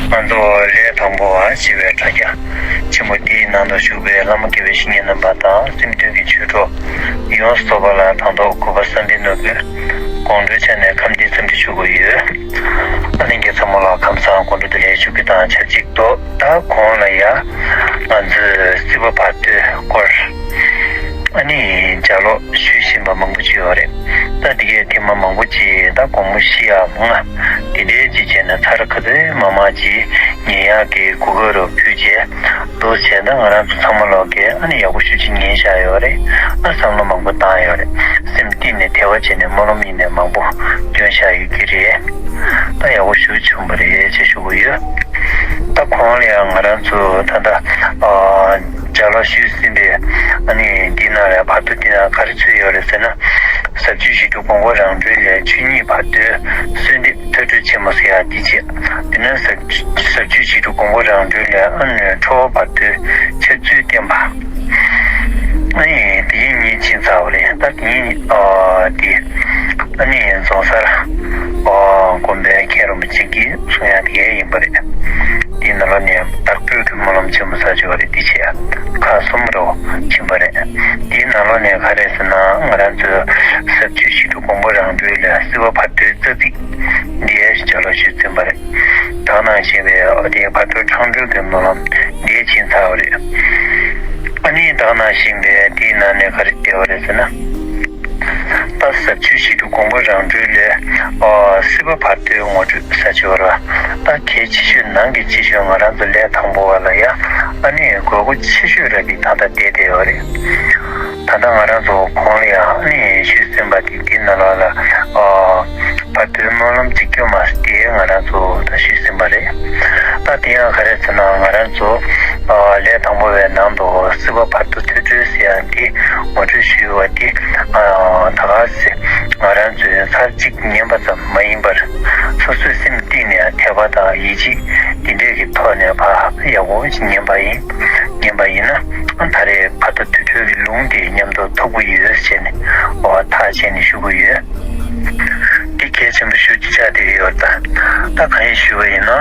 ང་ཚོ་ལས་དང་པོ་བ་ཞེས་པའི་དྲ་རྒྱ་ཆེན་མོ་འདིའི་ནང་དུ་བཞུགས་པའི་བླ་མ་དགེ་བའི་བཤེས་གཉེན་རྣམ་པ་དང་སེམས་མཐུན་གྱི་ཆོས་གྲོགས་ཡོངས་སུ་རྫོགས་པ་ལ་དང་ཐོག་གུས་པ་བསམ་འཕེལ་ནོར་བུས་ དགོང་དྲོའི་ཆ་ནས་ཁམས་བདེ་འཚམས་འདྲི་ཞུ་གི་ཡོད། ཨ་ནི་ཁྱེད་ཚང་མ་ལ་ཁམས་བཟང་དགོང་དྲོ་བདེ་ལེགས་ཞུ་རྒྱུ་དང་ཆབས་ཅིག་ཏུ། ད་གོང་ལ་ཡ་ང་ཚོས་སྲིད་པ་བར་དོའི་སྐོར། ཨ་ནི་ལྗགས་ཀློག་ཞུས་ཟིན་པ་མང་པོ་ཅིག་ཡོད་རེད། ད་འདི་གའི་ཐེངས་མ་མང་པོ་ཅིག་ད་དགོང་མོ་བཞི་ཡ་ལྔ་དེ་འདྲའི་ཅིག་བྱས་ནས་ཚར་ག་ཚོད་མང་མང་ཅིག་ཉན་ཡག་གི་གོ་སྐབས་རུ་ཕུལ་རྗེས། འདུག་བྱས་ན་ང་རང་ཚོ་ཚང་མ་ལོག་གིས་ཨ་ནི་ཡག་པོ་ཞེ་པོ་ཅིག་ཉན་བཞག་ཡོད་རེད། ཨ་བསམ་བློ་མང་པོ་བཏང་ཡོད་རེད། སེམས་གཏིང་ནས་དད་པ་བྱས་ནས་སྨོན་ལམ་ཡིན་ནས་མང་པོ་བསྐྱོན་བཞག་ཡོད་ཀྱི་རེད། ད་ཡག་པོ་ཞེ་པོ་བྱུང་བ་རེད་ཅེས་ཞུ་གི་ཡོད། ད་གོང་ལ་ཡང་ང་རང་ཚོ་ད་ལྟ་ཨ་ལྗགས་ཀློག་ཞུས་ཟིན་པའི་ཨ་ནི་འདི་ནང་ལ་བར་དོ་འདི་ནང་ག་རེ་ཚུད་ཡོད་རེད་ཟེར་ན། ཟབ་ཆོས་ཞི་ཁྲོ་དགོངས་པ་རང་གྲོལ་ལས་ཆོས་ཉིད་བར་དོའི་གསོལ་འདེབས་ཐོས་གྲོལ་ཆེན་མོ་ཟེར་ཡག་འདི་བྱས། དེ་ནས་ཟབ་ཟབ་ཆོས་ཞི་ཁྲོ་དགོངས་པ་རང་གྲོལ་ལས་ཨ་ནི་ཁྲོ་བོ་བར་དོའི་འཆར་ཚུལ་བསྟན་པ། ཨ་ནི་དེ་ཡིན་ཉིན་ཕྱིན་ཚར་བ་རེད། ད་དེ་ཡིན་ཨ་དེ་ཨ་ནི་རྫོང་སར་ཨ་དགོན་པའི་མཁན་རིན་པོ་ཆེ་གིས་གསུང་ཡག་དེ་ཡིན་པ་རེད། དེའི་ནང་ལོགས་ནས་བདག་པོས་ཀྱི་སྨོན་ལམ་ཆེན་མོ་ཟེར་ཡག་ཅིག་ཡོད་རེད། དེ་བྱས་ཁག་གསུམ་རུ་ཕྱིན་པ་རེད། དེའི་ནང་ལོགས་ནས་ག་རེ་ཟེར་ན་ང་རང་ཚོའི་ཟབ་ཆོས་ཞི་ཁྲོ་དགོངས་པ་རང་གྲོལ་ལས་སྲིད་པ་བར་དོའི་རྩ་ཚིག་འདི་ཡང་ལྗགས་ཀློག་ཞུས་ཟིན་པ་རེད། ད་ག་ནང་བཞིན་པའི་ཨ་དེ་བར་དོ་འཕྲང་སྒྲོལ་གྱི་སྨོན་ལམ་འདི་ཕྱིན་ཚར་བ་རེད། ཨ་ནི་ད་ག་ནང་བཞིན་པའི་དེའི་ནང་ནས་ག་རེ་བསྡད་པ་རེད་ཟེར་ན། ད་ཟབ་ཆོས་ཞི་ཁྲོ་དགོངས་པ་རང་གྲོལ་ལས་ཨ་སྲིད་པ་བར་དོའི་ངོ་སྤྲོད་ཟེར་ཡག་ཅིག་ཡོད་རེད། ད་གལ་ཆེ་ཤོས་ནང་གི་ཆེ་ཤོས་ང་རང་ཚོ་ལས་དང་པོ་བ་ལ་ཡ་ཨ་ནི་དགོས་མཁོ་ཆེ་ཤོས་རག་གི་ད་ལྟ་བསྡད་བསྡད་ཡོད་རེད། ད་ལྟ་ང་རང་ཚོ་གོང་ལ་ཡང་ཨ་ནི་ཞུས་ཟིན་པ་དེ་འདི་ནང་ལོགས་ལ་ཨ་བར་དོའི་སྨོན་ལམ་གཅིག་གྱུར་མ་དེ་ང་རང་ཚོ་ད་ཞུས་ཟིན་པ་རེད། ད་དེ་ཡང་ག་རེ་ཟེར་ན་ང་རང་ཚོ་ཨ་ལས་དང་པོ་བའི་ནང་དུ་སྲིད་པ་བར་དོ་ཐོས་གྲོལ་ཟེར་ཡག་འདི་ངོ་སྤྲོད་ཞུས་པ་འདི་ཨ་ད་ག་སེ་ང་རང་ཚོའི་ཚར་གཅིག་ཉན་པ་ཙམ་མ་ཡིན་པར་སོ་སོའི་སེམས་གཏིང་ནས་དད་པ་དང་ཡིད་ཆེས་འདི་འདྲས་ཀྱི་ཐོག་ནས་ཕར་ཡག་པོ་ཞིག་ཉན་པ་ཡིན། ཉན་པ་ཡིན་ན་ད་རེས་བར་དོ་ཐོས་གྲོལ་གྱི་ལུང་དེ་མཉམ་དུ་ཐོབ་ཀྱི་ཡོད་ཟེར་ནས་འོ་ཐག་བཅད་ནས་ཞུ་གི་ཡོད། འདི་གལ་ཆེན་པོ་ཞེ་པོ་ཅིག་ཆགས་བསྡད་ཀྱི་ཡོད། ད་ད་གང་ཡིན་ཞུས་པ་ཡིན་ན་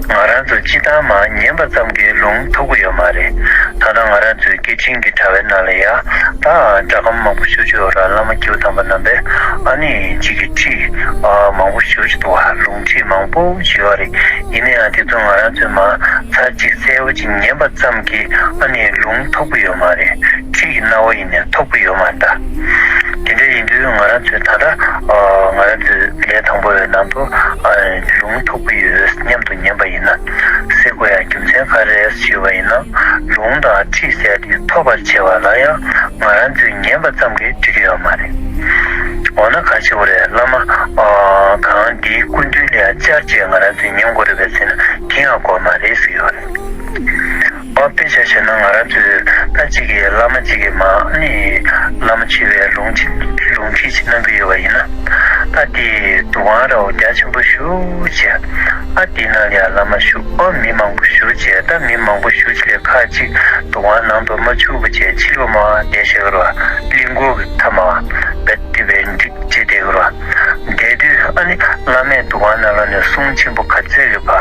ང་རང་ཚོ་སྤྱིར་བཏང་མར་ཉན་པ་ཙམ་གྱིས་ལུང་ཐོབ་ཀྱི་ཡོད་མ་རེད། ད་ལྟ་ང་རང་ཚོའི་སྐད་འཕྲིན་གྱི་དྲ་བའི་ནང་ལ་ཡ་ད་སྒྲ་སྒམ་མང་པོ་ཞེ་པོ་ཅིག་ཡོད་རེད། བླ་མ་སྐྱེས་བུ་དམ་པ་རྣམ་པས་ཨ་ནི་གཅིག་གི་ཁྲིད་ཨ་མང་པོ་ཞེ་པོ་ཅིག་འདུག་བ། ལུང་ཁྲིད་མང་པོ་ཞིག་ཡོད་རེད། ཡིན་ན་ཡང་དེ་ཚོ་ང་རང་ཚོས་མར་ཚར་གཅིག་གསལ་པོ་ཅིག་ཉན་པ་ཙམ་གྱིས་ཨ་ནི་ལུང་ཐོབ་ཀྱི་ཡོད་མ་རེད། ཁྲིད་ཀྱི་སྣང་བ་ཡིན་ནའི་ཐོབ་ཀྱི་ཡོད་མ་རེད་ད། དེ་འདྲ་ཡིན་དུས་ང་རང་ཚོས་ད་ལྟ་ཨ་ང་རང་ཚོའི་ལས་དང་པོ་བའི་ནང་དུ་ཨ་ལུང་ཐོབ་ཀྱི་ཡོད་སྙམ་དུ་ཉན་པ་ཡིན་ན། ཟེར་དགོས་ཡག་རྒྱུ་མཚན་ག་རེ་རེད་ཞུས་པ་ཡིན་ན། ལུང་དང་ཁྲིད་ཟེར་དེ་ཐོབ་པར་བྱེད་པ་ལ་ཡང་ང་རང་ཚོས་ཉན་པ་ཙམ་གྱིས་འགྲིག་གི་ཡོད་མ་རེད། འོ་ན་ག་ཅིག་རེད། བླ་མ་ཨ་གང་འདིའི་སྐུ་མདུན་ལ་ཡང་བཅར་བྱས་ང་རང་ཚོས་ཉན་དགོས་རེད་པས་ཟེར་ན་དེ་ཡང་དགོས་མ་རེད་ཟེར་གྱི་ཡོད་རེད། ཨ་དཔེ་ཆ་བཞག་ན་ང་རང་ཚོས་ད་གཅིག་གིས་བླ་མ་གཅིག་གིས་མ་ནི་བླ་མ་མཆོད་པའི་ལུང་ལུང་ཁྲིད་ཅིག་གནང་གི་ཡོད་པ་ཡིན་ན། ད་དེ་འདུ་ཁང་ར་བ་རྒྱ་ཆེན་པོ་ཞེ་པོ་ཅིག་ཨ་དེ་ནང་ལ་ཡང་བླ་མ་བཞུགས། ཨ་མི་མང་པོ་ཞེ་པོ་ཅིག་ད་མི་མང་པོ་ཞེ་པོ་ཅིག་ལས་ཁ་ཅིག་འདུ་ཁང་ནང་དུ་མ་བཅུག་པ་བྱས་ཕྱི་ལོགས་མར་བསྡད་བཞག་གི་རེད་བ། གླིང་སྐོར་གྱི་མཐའ་མར་བེད་དེ་བས་འགྲིག་བྱས་བསྡད་ཀྱི་རེད་བ། བསྡད་དུས་ཨ་ནི་བླ་མས་འདུ་ཁང་ནང་ལོགས་ནས་གསུང་ཆེན་པོ་ག་ཚད་ཀྱི་བར་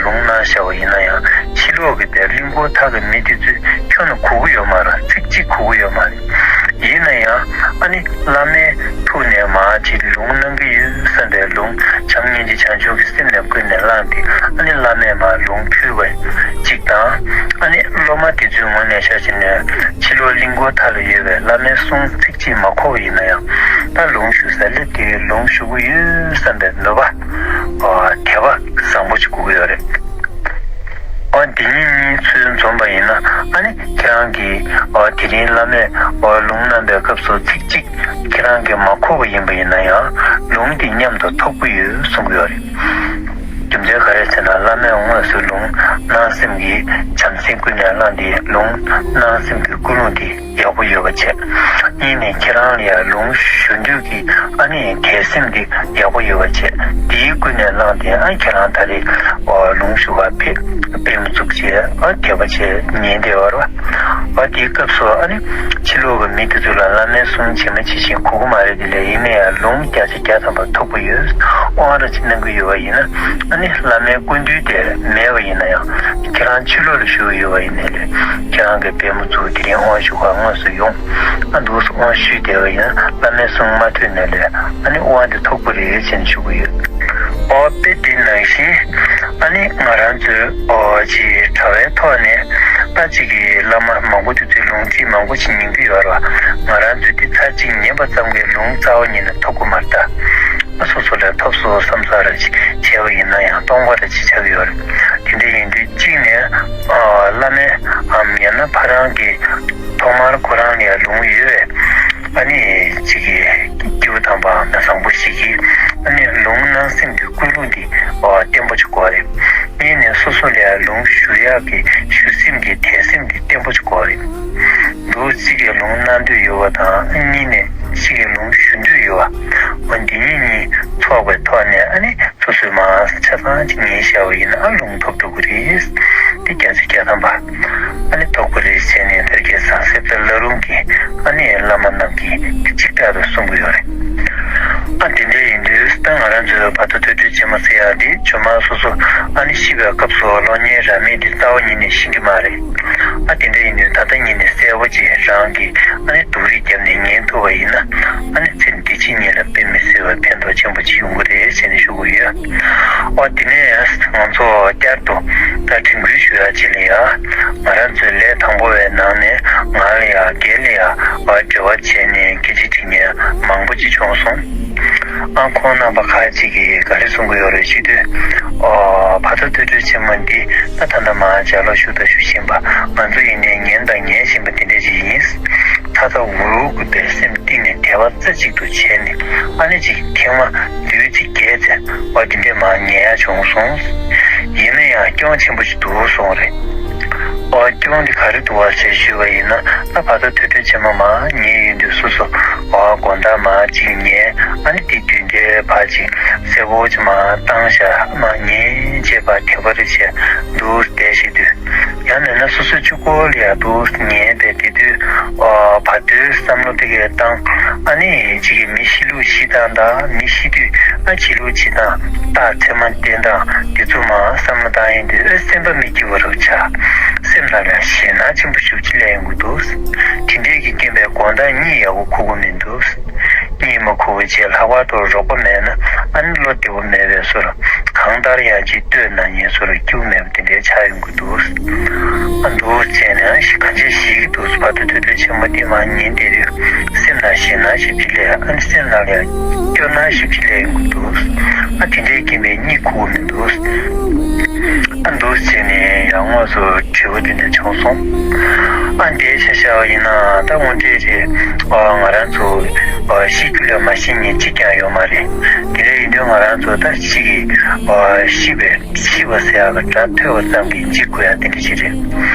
ལུང་གནང་བཞག་པ་ཡིན་ན་ཡང་ཕྱི་ལོགས་ཀྱི་དེ་གླིང་སྐོར་ཐག་གི་མི་དེ་ཚོས་ཁྱོན་ནས་གོ་གི་ཡོད་མ་རེད། ཚིག་གཅིག་གོ་གི་ཡོད་མ་རེད། ཡིན་ན་ཡང་ཨ་ནི་བླ་མའི་ཐུགས་ནས་མར་ཅིག་ལུང་གནང་གི་ཡོད་བསམ་པའི་ལུང་བྱམས་སྙིང་རྗེ་བྱང་ཆུབ་ཀྱི་སེམས་ནས་ཀུན་ནས་བླངས་ཏེ་ཨ་ནི་བླ་མས་མར་ལུང་ཕུལ་བ་གཅིག་དང་། ཨ་ནི་སློབ་མ་དེ་ཚོའི་ངོས་ནས་ཤར་ཕྱིན་ནས་ཕྱི་ལོགས་གླིང་སྐོར་མཐའ་ལ་ཡོད་པའི་བླ་མའི་གསུང་ཚིག་གཅིག་མ་གོ་བ་ཡིན་ན་ཡང་ད་ལུང་ཞུ་ས་སླེབས་དེ་ལུང་ཞུ་གི་ཡོད་བསམ་པའི་མོས་པ་དད་པ་བཟང་པོ་ཅིག་དགོས་ཀྱི་ཡོད་རེད། ཨ་འདི་གཉིས་གཉིས་ཚུར་འཛོམས་པ་ཡིན་ན་ཨ་ནི་ཁྱེད་རང་གིས་ཨ་དེ་རིང་བླ་མས་ཨ་ལུང་གནང་པའི་སྐབས་སུ་ཚིག་གཅིག་ཁྱེད་རང་གིས་མ་གོ་བ་ཡིན་པ་ཡིན་ན་ཡང་ལུང་འདི་མཉམ་དུ་ཐོབ་ཀྱི་ཡོད་གསུང་གི་ཡོད་རེད། རྒྱུ་མཚན་ག་རེ་ཟེར་ན་བླ་མས་དངོས་སུ་ལུང་གནང་སེམས་ཀྱི་བྱམས་སེམས་ཀུན་ནས་བླངས་ཏེ་ལུང་གནང་སེམས་ཀྱི་ཀུན་སློང་འདི་ཡག་པོ་ཡོད་པ་བྱས། གཉིས་ནས་ཁྱེད་རང་ལ་ཡང་ལུང་ཞུ་འདོད་ཀྱི་ཨ་ནི་དད་སེམས་འདི་ཡག་པོ་ཡོད་པ་བྱས། འདིའི་ཀུན་ནས་བླངས་ཏེ་ཨ་ཁྱེད་རང་ད་རེས་ཨོ་ལུང་ཞུ་བར་ཕེབས་པའི་མི་ཚུགས་བྱས་ཨ་དད་པ་བྱས་ཉན་བདེ་བར་བ། ཨ་དེའི་སྐབས་སུ་ཨ་ནི་ཕྱི་ལོགས་ཀྱི་མི་དེ་ཚོ་ལ་བླ་མའི་གསུང་ཇི་མ་ཇི་བཞིན་གོ་གི་མ་རེད། དེ་ལས་ཡིན་ན་ཡང་ལུང་བརྒྱ་ཆ་བརྒྱ་ཐམ་པ་ཐོབ་ཀྱི་ཡོད། དབང་ར་ཅིག་གནང་གི་ཡོད་པ་ཡིན་ན་ཨ་ ནི་བླ་མའི་སྐུ་མདུན་དེར་མེད་པ་ཡིན་ན་ཡང་ཁྱེད་རང་ཕྱི་ལོགས་ལ་བཞུགས་ཡོད་པ་ཡིན་ནའི་ལས་ཁྱེད་རང་གི་པུས་མོ་བཙུགས་དེ་རིང་དབང་ཞུ་གར་དངོས་སུ་ཡོང་། ཨ་འདུག་སེ་དབང་ཞུས་བསྡད་པ་ཡིན་ན་བླ་མའི་གསུང་མ་ཐོས་ནའི་ལས་ཨ་ནི་དབང་དེ་ཐོབ་ཀྱི་རེད་ཅེས་ཞུ་གི་ཡོད། ཨོ་དཔེ་དེ་ནང་བཞིན་ཨ་ནི་ང་རང་ཚོའི་ཨོ་ཅིག་གྲྭ་བའི་ཐོག་ནས་ད་ཅིག་གི་བླ་མ་མང་པོ་དེ་ཚོའི་ལུང་ཚིག་མང་པོ་ཞིག་ཉན་གྱི་ཡོད་རེད་བ། ང་རང་ཚོས་དེ་ཚར་གཅིག་ཉན་པ་ཙམ་གྱིས་ལུང་རྩ་བ་ཉིད་ནས་ཐོབ་ཀྱི་མ་རེད་ད། སོ་སོ་ལ་ཐོབ་སོང་བསམ་ས་རེ་བྱས་པ་ཡིན་ན་ཡང་སྟོང་པ་རེ་བྱས་ཆགས་ཀྱི་ཡོད་རེད། དེ་འདྲ་ཡིན་དུས་གཅིག་ནས་ཨ་བླ་མའམ་ཡང་ན་ཕ་རང་གི་ཐོག་མར་ཁོ་རང་ལ་ཡང་ལུང་ཡོད་པས་ཨ་ནི་གཅིག་གི་སྐྱེས་བུ་དམ་པའམ་བཟང་པོ་ཞིག་གིས་ཨ་ནི་ལུང་གནང་སེམས་ཀྱི་ཀུན་སློང་འདི་བརྟན་པོ་ཅིག་དགོས་རེད། གཉིས་ནས་སོ་སོ་ལ་ཡང་ལུང་ཞུ་ཡག་གི་ཞུ་སེམས་ཀྱི་དད་སེམས་འདི་བརྟན་པོ་ཅིག་དགོས་རེད། འདུག་གཅིག་གིས་ལུང་གནང་འདོད་ཡོད་པ་དང་གཉིས་ནས་གཅིག་གིས་ལུང་ཞུ་འདོད་ཡོད་པ། འོ་འདི་གཉིས་གཉིས་ཚོགས་པའི་ཐོག་ནས་ཨ་ནི་སོ་སོའི་མར་ཆ་ཚང་གཅིག་ཉན་བཞག་པ་ཡིན་ན་ཨ་ལུང་ཐོབ་འགྲོ་གི་རེད། འདི་བརྒྱ་ཆ་བརྒྱ་ཐམ་པ་ཨ་ནི་ཐོབ་ཀྱི་རེད་ཟེར་ནས་དེར་གྱི་ཟང་ཟེར་ཏེ་བླ་རུང་གི་ཨ་ནི་བླ་མ་རྣམས་ཀྱིས་གཅིག་ཐག་ཏུ་གསུང་གི་ཡོད་རེད། ཨ་དེ་འདྲ་ཡིན་དུས་ད་ང་རང་ཚོའི་བར་དོ་ཐོས་གྲོལ་ཆེན་མོ་ཟེར་ཡག་འདི་ཇོ་མོ་སོ་སོ་ཨ་ནི་ཤི་བའི་སྐབས་སུ་གློག་བརྙན་རང་མེད་འདི་རྩ་བ་ཉིད་ནས་ཤེས་ཀྱི་མ་རེད། ཨ་དེ་འདྲ་ཡིན་དུས་ད་ལྟ་ཉིད་ནས་གསལ་པོ་ཅིག་རང་གིས་ཨ་ནི་སྡུག་རུས་བརྒྱབ་ནས་ཉན་ཐུབ་པ་ཡིན་ན་ཨ་ནི་ཚེ་འདི་ཕྱི་གཉིས་ལ་དཔེ་མི་སྲིད་པའི་ཕན་ཐོགས་ཆེན་པོ་ཅིག་ཡོང་གི་རེད་ཟེར་ནས་ཞུ་གི་ཡོད། ཨོ་དེ་ནས་ང་ཚོ་བསྐྱར་དུ་ད་དྲན་སྐུལ་ཞུ་ཡག་ཅིག་ལ་ཡ། ང་རང་ཚོའི་ལས་དང་པོ་བའི་ནང་ནས་ང་ལ་ཡ་སྒེར་ལ་ཡ་འབྲེལ་བ་བྱས་ནས་སྐད་ཆ་དྲི་མཁན་མང་པོ་ཅིག་བྱུང་སོང་། ཨ་ཁོང་རྣམ་པ་ཁག་ཅིག་གིས་ག་རེ་གསུང་གི་ཡོད་རེད་ཞུ་དུས། ཨོ་བར་དོ་ཐོས་གྲོལ་ཆེན་མོ་འདི་ད་ད་ལྟ་མར་ལྗགས་ཀློག་ཞུ་དང་ཞུ་བཞིན་པ་ང་ཚོ་ཡིན་ནའི་ཉན་དང་ཉན་བཞིན་པ་དེ་འདྲ་ཅིག་ཡིན། ཚ་ཚ་འུར་འུར་གྱི་བའི་སེམས་གཏིང་ནས་དད་པ་རྩེ་གཅིག་ཏུ་བྱས་ནས་ཨ་ནི་ཅིག་ཐེངས་མ་ལུས་ཅིག་བརྒྱད་ཙམ་བ་དེ་འདྲས་མར་ཉན་ཡག་བྱུང་སོང་། ཡིན་ན་ཡང་སྐྱོན་ཆེན་པོ་ཞིག་འདུག་གསུངས་རེད། ཨོ་སྐྱོན་འདི་ག་རེ་འདུག་བ་ཞེས་ཞུས་པ་ཡིན་ན་ད་བར་དོ་ཐོས་གྲོལ་ཆེན་མོ་མར་ཉན་ཡོང་དུས་སོ་སོ་ཨོ་དགོང་དག་མར་ཅིག་ཉན་ཨ་ནི་དེ་དུས་འདྲའི་བར་ཅིག་གསལ་པོ་ཅིག་མར་བཏང་བཞག་མར་ཉན་བྱས་པ་དད་པ་རེ་བྱས་འདུག་བསྡད་བྱེད་དུས། ཡང་མིན་ན་སོ་སོ་གཅིག་པོ་ལ་ཡ་འདུག་ཉན་པའི་དེ་དུས་ཨ་བར་དོའི་བསམ་བློ་དེ་གས་བཏང་ཨ་ནི་གཅིག་གིས་མི་ཤི་ལུགས་ཤི་སྟངས་དང་མི་ཤི་དུས་ཨ་འཆི་ལུགས་འཆི་སྟངས་རྟགས་མཚན་མ་བསྟན་སྟངས་དེ་ཚོ་མར་བསམ་བློ་བཏང་ཡིན་དུས་ཨ་སེམས་པ་མི་སྐྱིད་པ་རུ་ཆགས། སེམས་ནང་ལ་ཞེད་སྣང་ཆེན་པོ་ཤུགས་ཆེ་སླེབས་ཡོང་གི་འདུག་དེ་འདྲས་ཀྱི་རྐྱེན་པས་དགོང་དག་གཉིད་ཡག་པོ་ཁུག་གི་མི་འདུག་གཉིད་མ་ཁུག་པའི་རྗེས་ལྷག་པར་དུ་རོགས་པ་མེད་ན་ཨ་ནི་བློ་བདེ་པོ་མེད་པའི་བཟོ་འདྲ། གང་ལྟར་ཡང་ཅིག་ལྟོས་ན་ཉན་བཟོ་འདྲ་སྐྱིད་པོ་མེད་པ་དེ་འདྲའི་ཆགས་ཡོང་གི་འདུག་ཨ་འདུག་བྱས་ནས་ཨ་ཞིག་གང་བྱས་ཤིག་འདུག་བར་དོ་ཐོས་གྲོལ་ཆེན་མོ་འདི་མར་ཉན་བསྡད་དུས་སེམས་ནང་ཞེད་སྣང་ཞེ་པོ་ཅིག་སླེབས། ཨ་ནི་སེམས་ནང་ལ་ཡང་སྐྱོ་སྣང་ཞེ་པོ་ཅིག་སླེབས་ཡོང་གི་འདུག་ཨ་དེ་འདྲའི་རྐྱེན་པས་གཉིད་ཁུག་གི་མི་འདུག་ཨ་འདུག་བྱས་ནས་ཡང་དངོས་སུ་དྲི་བ་དེ་འདྲ་བྱུང་སོང་། ཨ་འདིའི་ཆ་བཞག་པ་ཡིན་ན་ད་དངོས་འབྲེལ་རེད། ཨ་ང་རང་ཚོ་ཨ་ཤི་རྒྱུ་ལས་མ་ཤི་མཁན་གཅིག་ཀྱང་ཡོད་མ་རེད། དེ་འདྲ་ཡིན་དུས་ང་རང་ཚོ་ད་ཅིག་གི་ཨ་ཤི་བའི་ཤི་བ་ཟེར་ཡག་གི་སྒྲ་ཐོས་པ་ཙམ་གྱིས་འཇིགས་དགོས་ཡག་དེ་འདྲ་ཞིག་རེད།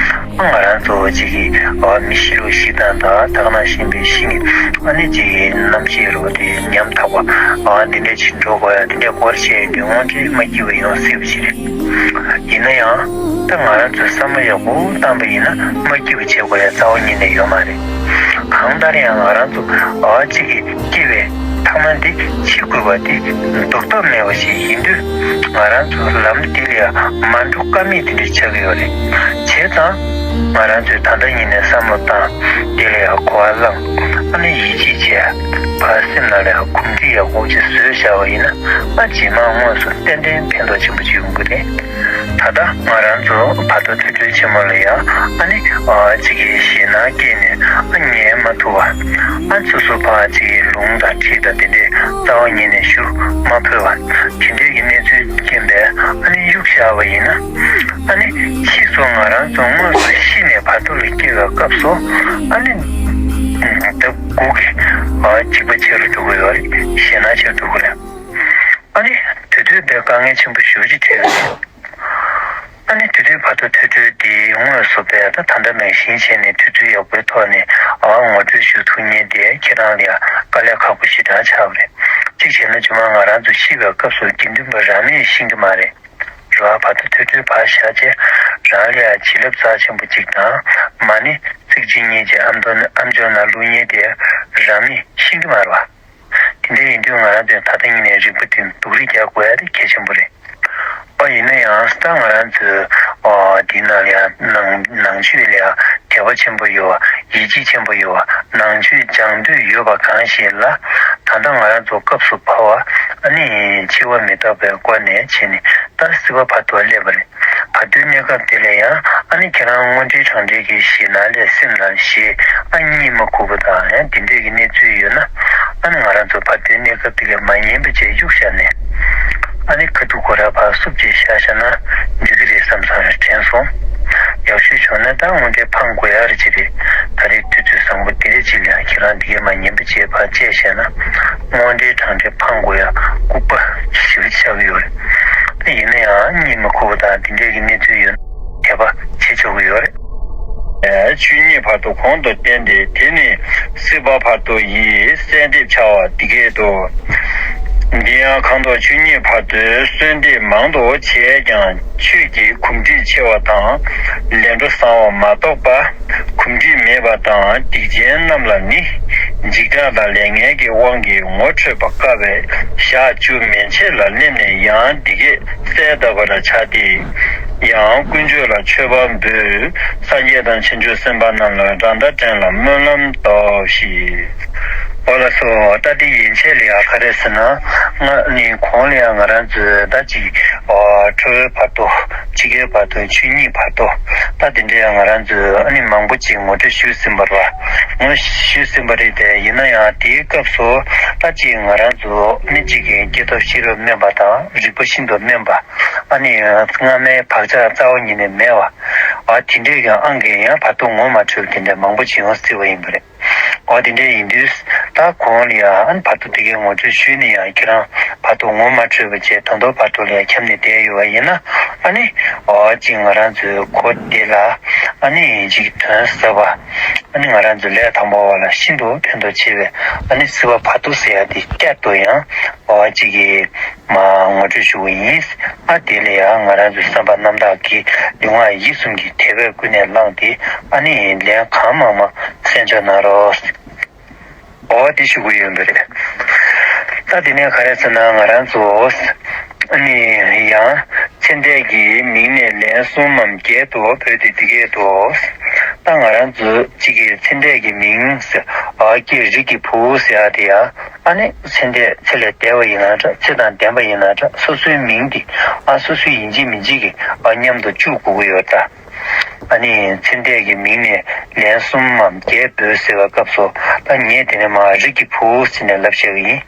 ཨ་ང་རང་ཚོ་ཅིག་གི་ཨ་མི་ཤི་ལུགས་ཤི་སྟངས་དང་ད་ག་ནང་བཞིན་པའི་ཤི་ནས་ཨ་ནི་ཅིག་གི་རྣམ་ཤེས་རོ་དེ་ཉམ་ཐག་པ་ཨ་དེ་འདྲ་ཞིག་འགྲོ་དགོས་ཡག་དེ་འདྲ་སྐོར་བཤད་ཡོང་དུས་དངོས་འབྲེལ་མ་སྐྱིད་པ་ཡོང་སྲིད་པ་ཞིག་རེད། ཡིན་ན་ཡང་ད་ང་རང་ཚོས་བསམ་བློ་ཡག་པོ་བཏང་པ་ཡིན་ན་མ་སྐྱིད་པ་བྱེད་དགོས་ཡག་རྩ་བ་ཉིད་ནས་ཡོད་མ་རེད། གང་ལྟར་ཡང་ང་རང་ཚོ་ཨ་གཅིག་གི་སྐྱེ་བའི་ཐ་མ་འདི་འཆི་དགོས་པ་འདི་ལྡོག་ཐབས་མེད་པ་ཞིག་ཡིན་དུས་ང་རང་ཚོ་ལམ་འདི་ལ་ཡང་མ་འགྲོ་ཀ་མེད་དེ་འདྲ་ཆགས་ཀྱི་ཡོད་རེད། བྱས་ཙང་ང་རང་ཚོས་ད་ལྟ་ཉིད་ནས་བསམ་བློ་བཏང་འདི་ལ་ཡང་གོ་བ་བླངས་ཨ་ནི་ཡིད་ཆེས་བྱས་ཕར་སེམས་ནང་ལ་ཡང་གོམས་འདྲིས་ཡག་པོ་ཅིག་བཟོས་བཞག་པ་ཡིན་ན་ཨ་རྗེས་མ་དངོས་སུ་ཏན་ཏན་ཕན་ཐོགས་ཆེན་པོ་ཅིག་ཡོང་གི་རེད། ད་ལྟ་ང་རང་ཚོ་བར་དོ་ཐོས་གྲོལ་ཆེན་མོ་ལ་ཡང་ཨ་ནི་ཨ་གཅིག་གིས་ཞེད་སྣང་སྐྱེས་ནས་ཨ་ཉན་མ་ཐུབ་པ། ཨ་སོ་སོ་ཕར་གཅིག་གིས་ལུང་དང་ཁྲིད་དང་དེ་འདྲས་རྩ་བ་ཉིད་ནས་ཞུ་མ་ཕོད་པ། དེ་འདྲས་ཀྱི་གནས་ཚུལ་རྐྱེན་པས་ཨ་ནི་གཡུག་བཞག་པ་ཡིན་ན། ཨ་ནི་ཕྱིས་སུ་ང་རང་ཚོ་དངོས་སུ་ཤི་ནས་བར་དོ་ལ་སྐྱེ་བའི་སྐབས་སུ་ཨ་ནི་ལྡབ་དགུ་གི་ཨ་འཇིགས་པ་ཆེ་རུ་འགྲོ་གི་ཡོད་རེད། ཞེད་སྣང་ཆེ་རུ་འགྲོ་གི་རེད། ཨ་ནི་དེ་དུས་དཔེ་དཀའ་ངལ་ཆེན་པོ་ཞེ་པོ་ཅིག་འཕྲད་ཡོད་རེད། ཨ་ནི་དེ་དུས་བར་དོ་ཐོས་གྲོལ་འདི་དངོས་སུ་དཔེ་ད་ད་ལྟ་ནང་བཞིན་བྱས་ནས་དུས་ཚོད་ཡག་པོའི་ཐོག་ནས་ཨ་ངོ་སྤྲོད་ཞུ་ཐུབ་མཁན་དེ་ཁྱེད་རང་ལ་ཡང་དཀའ་ལས་ཁག་པོ་ཞེ་དྲག་ཆགས་པ་རེད། གཅིག་བྱས་ན་རྗེས་མ་ང་རང་ཚོ་ཤི་བའི་སྐབས་སུ་དགེ་འདུན་པ་རང་མིས་ཤེས་ཀྱི་མ་རེད། རེད་བ། བར་དོ་ཐོས་གྲོལ་ཕར་བཞག་བྱས་རང་ལ་ཡང་བྱིན་རླབས་རྩ་ཆེན་པོ་གཅིག་དང་མ་ཎི་ཚིག་གཅིག་གཉིས་ཀྱི་ཨ་མདོ་ཨ་མཆོག་ནང་བླུག་མཁན་དེ་རང་མིས་ཤེས་ཀྱི་མ་རེད་བ། དེ་འདྲ་ཡིན་དུས་ང་རང་ཚོས་ད་ལྟ་ཉིད་ནས་རིག་པ་དེ་སྡུག་རུས་རྒྱག་དགོས་ཡ་དེ་གལ་ཆེན་པོ་རེད། པ་ཡིན་ན་ཡང་ད་ང་རང་ཚོའི་འདི་ནང་ལ་ཡང་ནང་ནང་ཆོས་ལ་ཡང་དད་པ་ཆེན་པོ་ཡོད་པ། ཡིད་ཆེས་ཆེན་པོ་ཡོད་པ། ནང་ཆོས་སྦྱང་འདོད་ཡོད་པ་གང་ཞིག་ལ་ད་ལྟ་ང་རང་ཚོ་སྐབས་སུ་བབ་པ་ཨ་ནི་འཆི་བ་མི་རྟག་པའི་སྒོ་ནས་བྱས་ནས་ད་སྲིད་པ་བར་དུ་སླེབས་པ་རེད། བར་དོའི་གནས་སྐབས་དེ་ལ་ཡང་ཨ་ནི་ཁྱེད་རང་དངོས་འབྲེལ་དྲང་འབྲེལ་གྱི་ཞེད་སྣང་ལས་སེམས་ལ་ཞེད་ཨ་གཉིད་མ་ཁུག་པ་དང་ཡང་དེ་འདྲས་ཀྱི་གནས་ཚུལ་ཡོད་ན་ཨ་ནི་ང་རང་ཚོ་བར་དོའི་གནས་སྐབས་དེ་ལ་མ་ཉན་པ་བྱས་གཡུག་བཞག་ནས་ཨ་ནི་ཁ་ཐུག་གོ་ར་ཕར་སུབ་བྱས་བཞག་བཞག་ན་འགྲིག་གི་རེད་བསམ་བསམ་རེ་དྲན་སོང་། ཡག་ཤོས་བྱུང་ན་ད་དངོས་འབྲེལ་འཕང་དགོས་ཡག་རེ་ཅིག་རེད། ད་རེས་དུས་ཚོད་བཟང་པོ་འདི་རེད་ཅིག་ལ་ཁྱེད་རང་འདི་གས་མ་ཉན་པ་བྱས་ཕར་བཅད་བཞག་ན་དངོས་འབྲེལ་དྲང་འབྲེལ་འཕང་དགོས་ཡག་ལྐུགས་པ་ཞེ་པོ་ཆགས་ཀྱི་ཡོད་རེད། ད་ཡིན་ན་ཡང་གཉིད་མ་ཁུག་པ་དང་འདི་འདྲས་ཀྱི་གནས་ཚུལ་ཡོད་ན་དད་པ་བྱེད་ཆོག་གི་ཡོད་རེད། ཆོས་ཉིད་བར་དོ་གོང་དུ་བསྟན་ཏེ། དེ་ནི་སྲིད་པ་བར་དོ་ཡི་གསལ་འདེབས་བྱ་བ་འདི་སྐད་དོ། འདི་ཡང་གང་དུ་ཆོས་ཉིད་བར་དོའི་གསོལ་འདེབས་མང་དུ་བྱས་ཀྱང་ཆོས་ཀྱི་གོམས་འདྲིས་ཆེ་བ་དང་ལས་འཕྲོ་བཟང་བ་མ་གཏོགས་པ། གོམས་འདྲིས་མེད་པ་དང་སྡིག་ཅན་རྣམས་ལ་ནི། འཇིགས་སྐྲག་དང་ལས་ངན་གྱི་དབང་གིས་ངོ་འཕྲོད་པ་དཀའ་བས་ཞག་བཅུ་མན་ཆད་ལ་སླེབས་ནས་ཡང་འདི་སྐད་གསལ་གདབ་པར་བྱ་སྟེ། ཡང་དཀོན་མཆོག་ལ་མཆོད་པ་འབུལ། སངས་རྒྱས་དང་བྱང་ཆུབ་སེམས་དཔའ་རྣམས་ལ་ར་མདའ་སྦྲན་ལ་སྨོན་ལམ་བཏབ་ཤིག། འོ་ལགས་སོ། ད་འདི་ཡན་ཆད་ལ་ཡང་ག་རེ་ཟེར་ན། ང་ནི་གོང་ལ་ཡང་ང་རང་ཚོའི་ད་ཅིག་ཨོ་ཁྲོ་བོའི་བར་དོ། འཆི་ཁའི་བར་དོ། ཆོས་ཉིད་བར་དོ། ད་དེ་འདྲའི་ཡང་ང་རང་ཚོས་ཨ་ནི་མང་པོ་ཅིག་ངོ་སྤྲོད་ཞུས་ཟིན་པ་རེད་བ། ངོ་ཞུས་ཟིན་པ་རེད་དེ། ཡིན་ན་ཡང་དེའི་སྐབས་སུ་ད་ཅིག་ང་རང་ཚོ་ཨ་ནི་ཅིག་གི་སྐྱེ་སྟོབས་ཤེས་རབ་དམན་པ་དང་རིག་པ་ཤིན་ཏུ་དམན་པ། ཨ་ནི་སྔ་མའི་བག་ཆགས་རྩ་བ་ཉིད་ནས་མེད་པ། ཨ་དེ་འདྲའི་ཡང་ཨང་གིས་ཡང་བར་དོ་ངོ་མ་འཕྲོད་པ་དེ་འདྲ་མང་པོ་ཅིག་ཡོང་སྲིད་པ་ཡིན་པ་རེད། འོ་དེ་འདྲ་ཡིན་དུས་ད་གོང་ལ་ཡང་ཨ་ནི་བར་དོ་དེ་གའི་ངོ་སྤྲོད་ཞུས་ནས་ཡང་ཁྱེད་རང་བར་དོ་ངོ་མ་འཕྲོད་པ་བྱས་ད་དུང་བར་དོ་ལ་ཡང་འཁྱམས་ནས་བསྡད་ཡོད་པ་ཡིན་ན་ཨ་ནི་འོ་ཅིག་ང་རང་ཚོའི་གོ་བདེ་ལ་ཨ་ནི་ཅིག་དོན་ཟབ་པ་ཨ་ནི་ང་རང་ཚོའི་ལས་དང་པོ་བ་ལ་ཤིན་ཏུ་ཕན་ཐོགས་ཆེ་བའི་ཨ་ནི་སྲིད་པ་བར་དོ་ཟེར་ཡ་དེ་བསྐྱར་དུ་ཡང་འོ་ཅིག་གི་མ་ངོ་སྤྲོད་ཞུ་བ་ཡིན། ཨ་དེ་ལ་ཡང་ང་རང་ཚོའི་བསམ་པ་རྣམ་དག་གིས་ལུས་ངག་ཡིད་གསུམ་གྱི་དད་པས་ཀུན་ནས་བསླངས་ཏེ་ཨ་ནི་ལན་གང་མང་མང་གསན་འཇོག་གནང་རོགས། འོ་དེ་ཞུ་གི་ཡོད་པ་རེད། ད་དེ་ནས་ག་རེ་ཟེར་ན་ང་རང་ཚོ་ཨ་ནི་ཡང་ཚེ་འདས་ཀྱི་མིང་ནས་ལན་གསུམ་མམ་བརྒྱད་དུ་བོས་ཏེ་འདི་སྐད་དུ། ད་ང་རང་ཚོ་གཅིག་གིས་ཚེ་འདས་ཀྱི་མིང་ཟེར་ཨ་ཀྱེ་རིགས་ཀྱི་བུ་ཟེར་ཡ་དེ་ཡང་ཨ་ནི་ཚེ་འདས་ཚེ་ལས་འདས་པ་ཡིན་ན་འདྲ་ཚེ་དང་ལྡན་པ་ཡིན་ན་འདྲ་སོ་སོའི་མིང་དེ་ཨ་སོ་སོའི་ཡིན་གཅིག་མིན་གཅིག་གིས་ཨ་མཉམ་དུ་བཅུག་དགོས་ཀྱི་ཡོད་ད། ཨ་ནི་ཚེ་འདས་ཀྱི་མིང་ནས་ལན་གསུམ་མམ་བརྒྱད་འབོད་ཟེར་བའི་སྐབས་སུ་ད་ངས་དེ་ནས་མ་རིགས་ཀྱི་བུ་ཟེར་ནས་ལབ་བཤད་ཀྱི་ཡིན།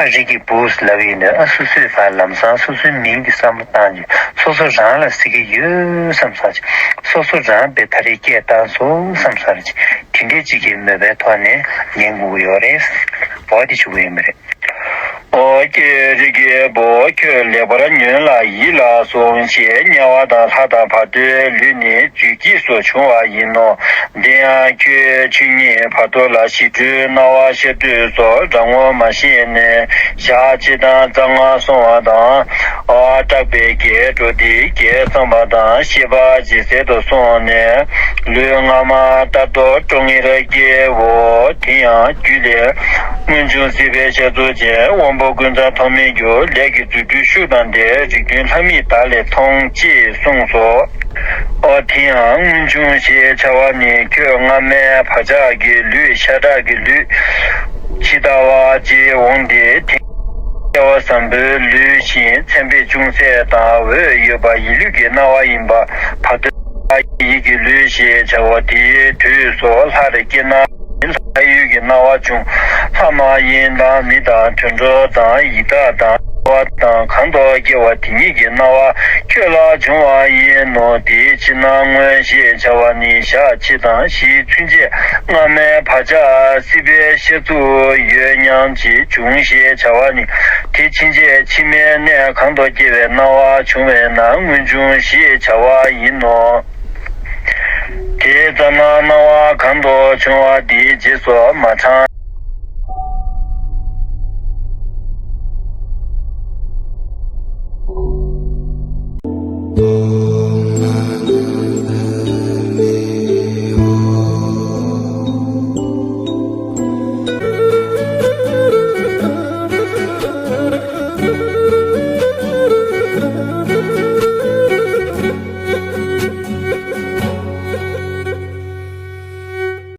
ཨ་རིགས་ཀྱི་བུ་ཟེར་ལབ་ཡིན་ནས་ཨ་སོ་སོས་ཕར་ལམ་སང་སོ་སོའི་མིང་འདི་བསམ་བློ་བཏང་རྗེས་སོ་སོ་རང་ལ་ཟེར་གྱི་ཡོད་བསམ་ས་ཅིག་སོ་སོ་རང་དཔེ་ད་རེས་སྐད་བཏང་སོང་བསམ་ས་ཅིག་དེ་འདྲས་ཅིག་གི་མོས་པའི་ཐོག་ནས་ཉན་དགོས་ཀྱི་ཡོད་རེད། འོ་དེ་ཞུ་གི་ཡིན་པ་རེད། ཨོ་ཀྱེ་རིགས་ཀྱི་བུ་ཁྱོད་ལེགས་པར་ཉོན་ལ་ཡིད་ལ་ཟུངས་ཤིག་དམྱལ་བ་དང་ལྷ་དང་བར་དོའི་ལུས་ནི་རྫུས་སྐྱེས་སུ་བྱུང་བ་ཡིན་ནོ། འདི་ཡང་ཁྱོད་ཆོས་ཉིད་བར་དོ་ལ་ཞི་ཁྲོའི་སྣང་བ་ཤར་དུས་སུ་རང་ངོ་མ་ཤེས་ནས་ཞག་ཕྱེད་དང་རྩ་ལྔ་སོང་བ་དང་། ཨ་སྐྲག་པས་བརྒྱལ་འགྲོ་སྟེ་བརྒྱལ་ཚང་བ་དང་ཤེས་པ་ཇེ་གསལ་དུ་སོང་ནས་ལུས་སྔ་མ་ལྟར་དུ་ཀྲོང་ངེར་སྐྱེའོ། དེ་ཡང་རྒྱུད་ལས། སྔོན་བྱུང་སྲིད་པའི་ཤ་ཚུགས་ཅན། དབང་པོ་ཀུན་ཚང་ཐོགས་མེད་རྒྱུ། ལས་ཀྱི་རྫུ་འཕྲུལ་ཤུགས་དང་ལྡན། རིགས་མཐུན་ལྷ་མིག་དག་ལས་མཐོང་། ཅེས་གསུངས་སོ། ཨོ་དེ་ཡང་སྔོན་བྱུང་ཞེས་བྱ་བ་ནི་ཁྱོད་སྔ་མའི་བག་ཆགས་ཀྱི་ལུས་ཤ་ཁྲག་གི་ལུས་ཇི་ལྟ་བ་ཅིག་འོང་སྟེ་དེ་སྐལ་བ་བཟང་པོའི་ལུས་ཤིང་མཚན་དཔེ་ཅུང་ཟད་དང་འོད་ཡོད་པ་ཡིད་ལུས་ཀྱི་སྣང་བ་ཡིན་པ་བར་དོའི་ཡིད་ཀྱི་ལུས་ཞེས་བྱ་བ་དེའི་དུས་སུ་ལྷར་སྐྱེས་ན། ལྷ་ཡུལ་གྱི་སྣང་བ་བྱུང་། ལྷ་མ་ཡིན་དང་མི་དང་དུད་འགྲོ་དང་ཡི་དྭགས་དང་བ་དང་གང་དུ་སྐྱེ་བ་དེ་ཉིད་ཀྱི་སྣང་བ་ཁྱོད་ལ་བྱུང་བ་ཡིན་ནོ། དེའི་ཕྱིར་ན་སྔོན་ཞེས་བྱ་བ་ནི་ཞག་ཕྱེད་དང་བཞི་ཚུན་ཆད་སྔ་མའི་བག་ཆགས་སྲིད་པའི་ཤ་ཚུགས་ཡོད་སྙམ་ཅིག་བྱུང་ཞེས་བྱ་བ་ནི་དེ་ཕྱིན་ཆད་ཕྱི་མའི་གནས་གང་དུ་སྐྱེ་བའི་སྣང་བ་བྱུང་བས་ན་སྔོན་བྱུང་ཞེས་བྱ་བ་ཡིན་ནོ། དེ་ཙམ་ན་སྣང་བ་གང་དུ་བྱུང་བ་དེའི་རྗེས་སུ་མ་འབྲངས་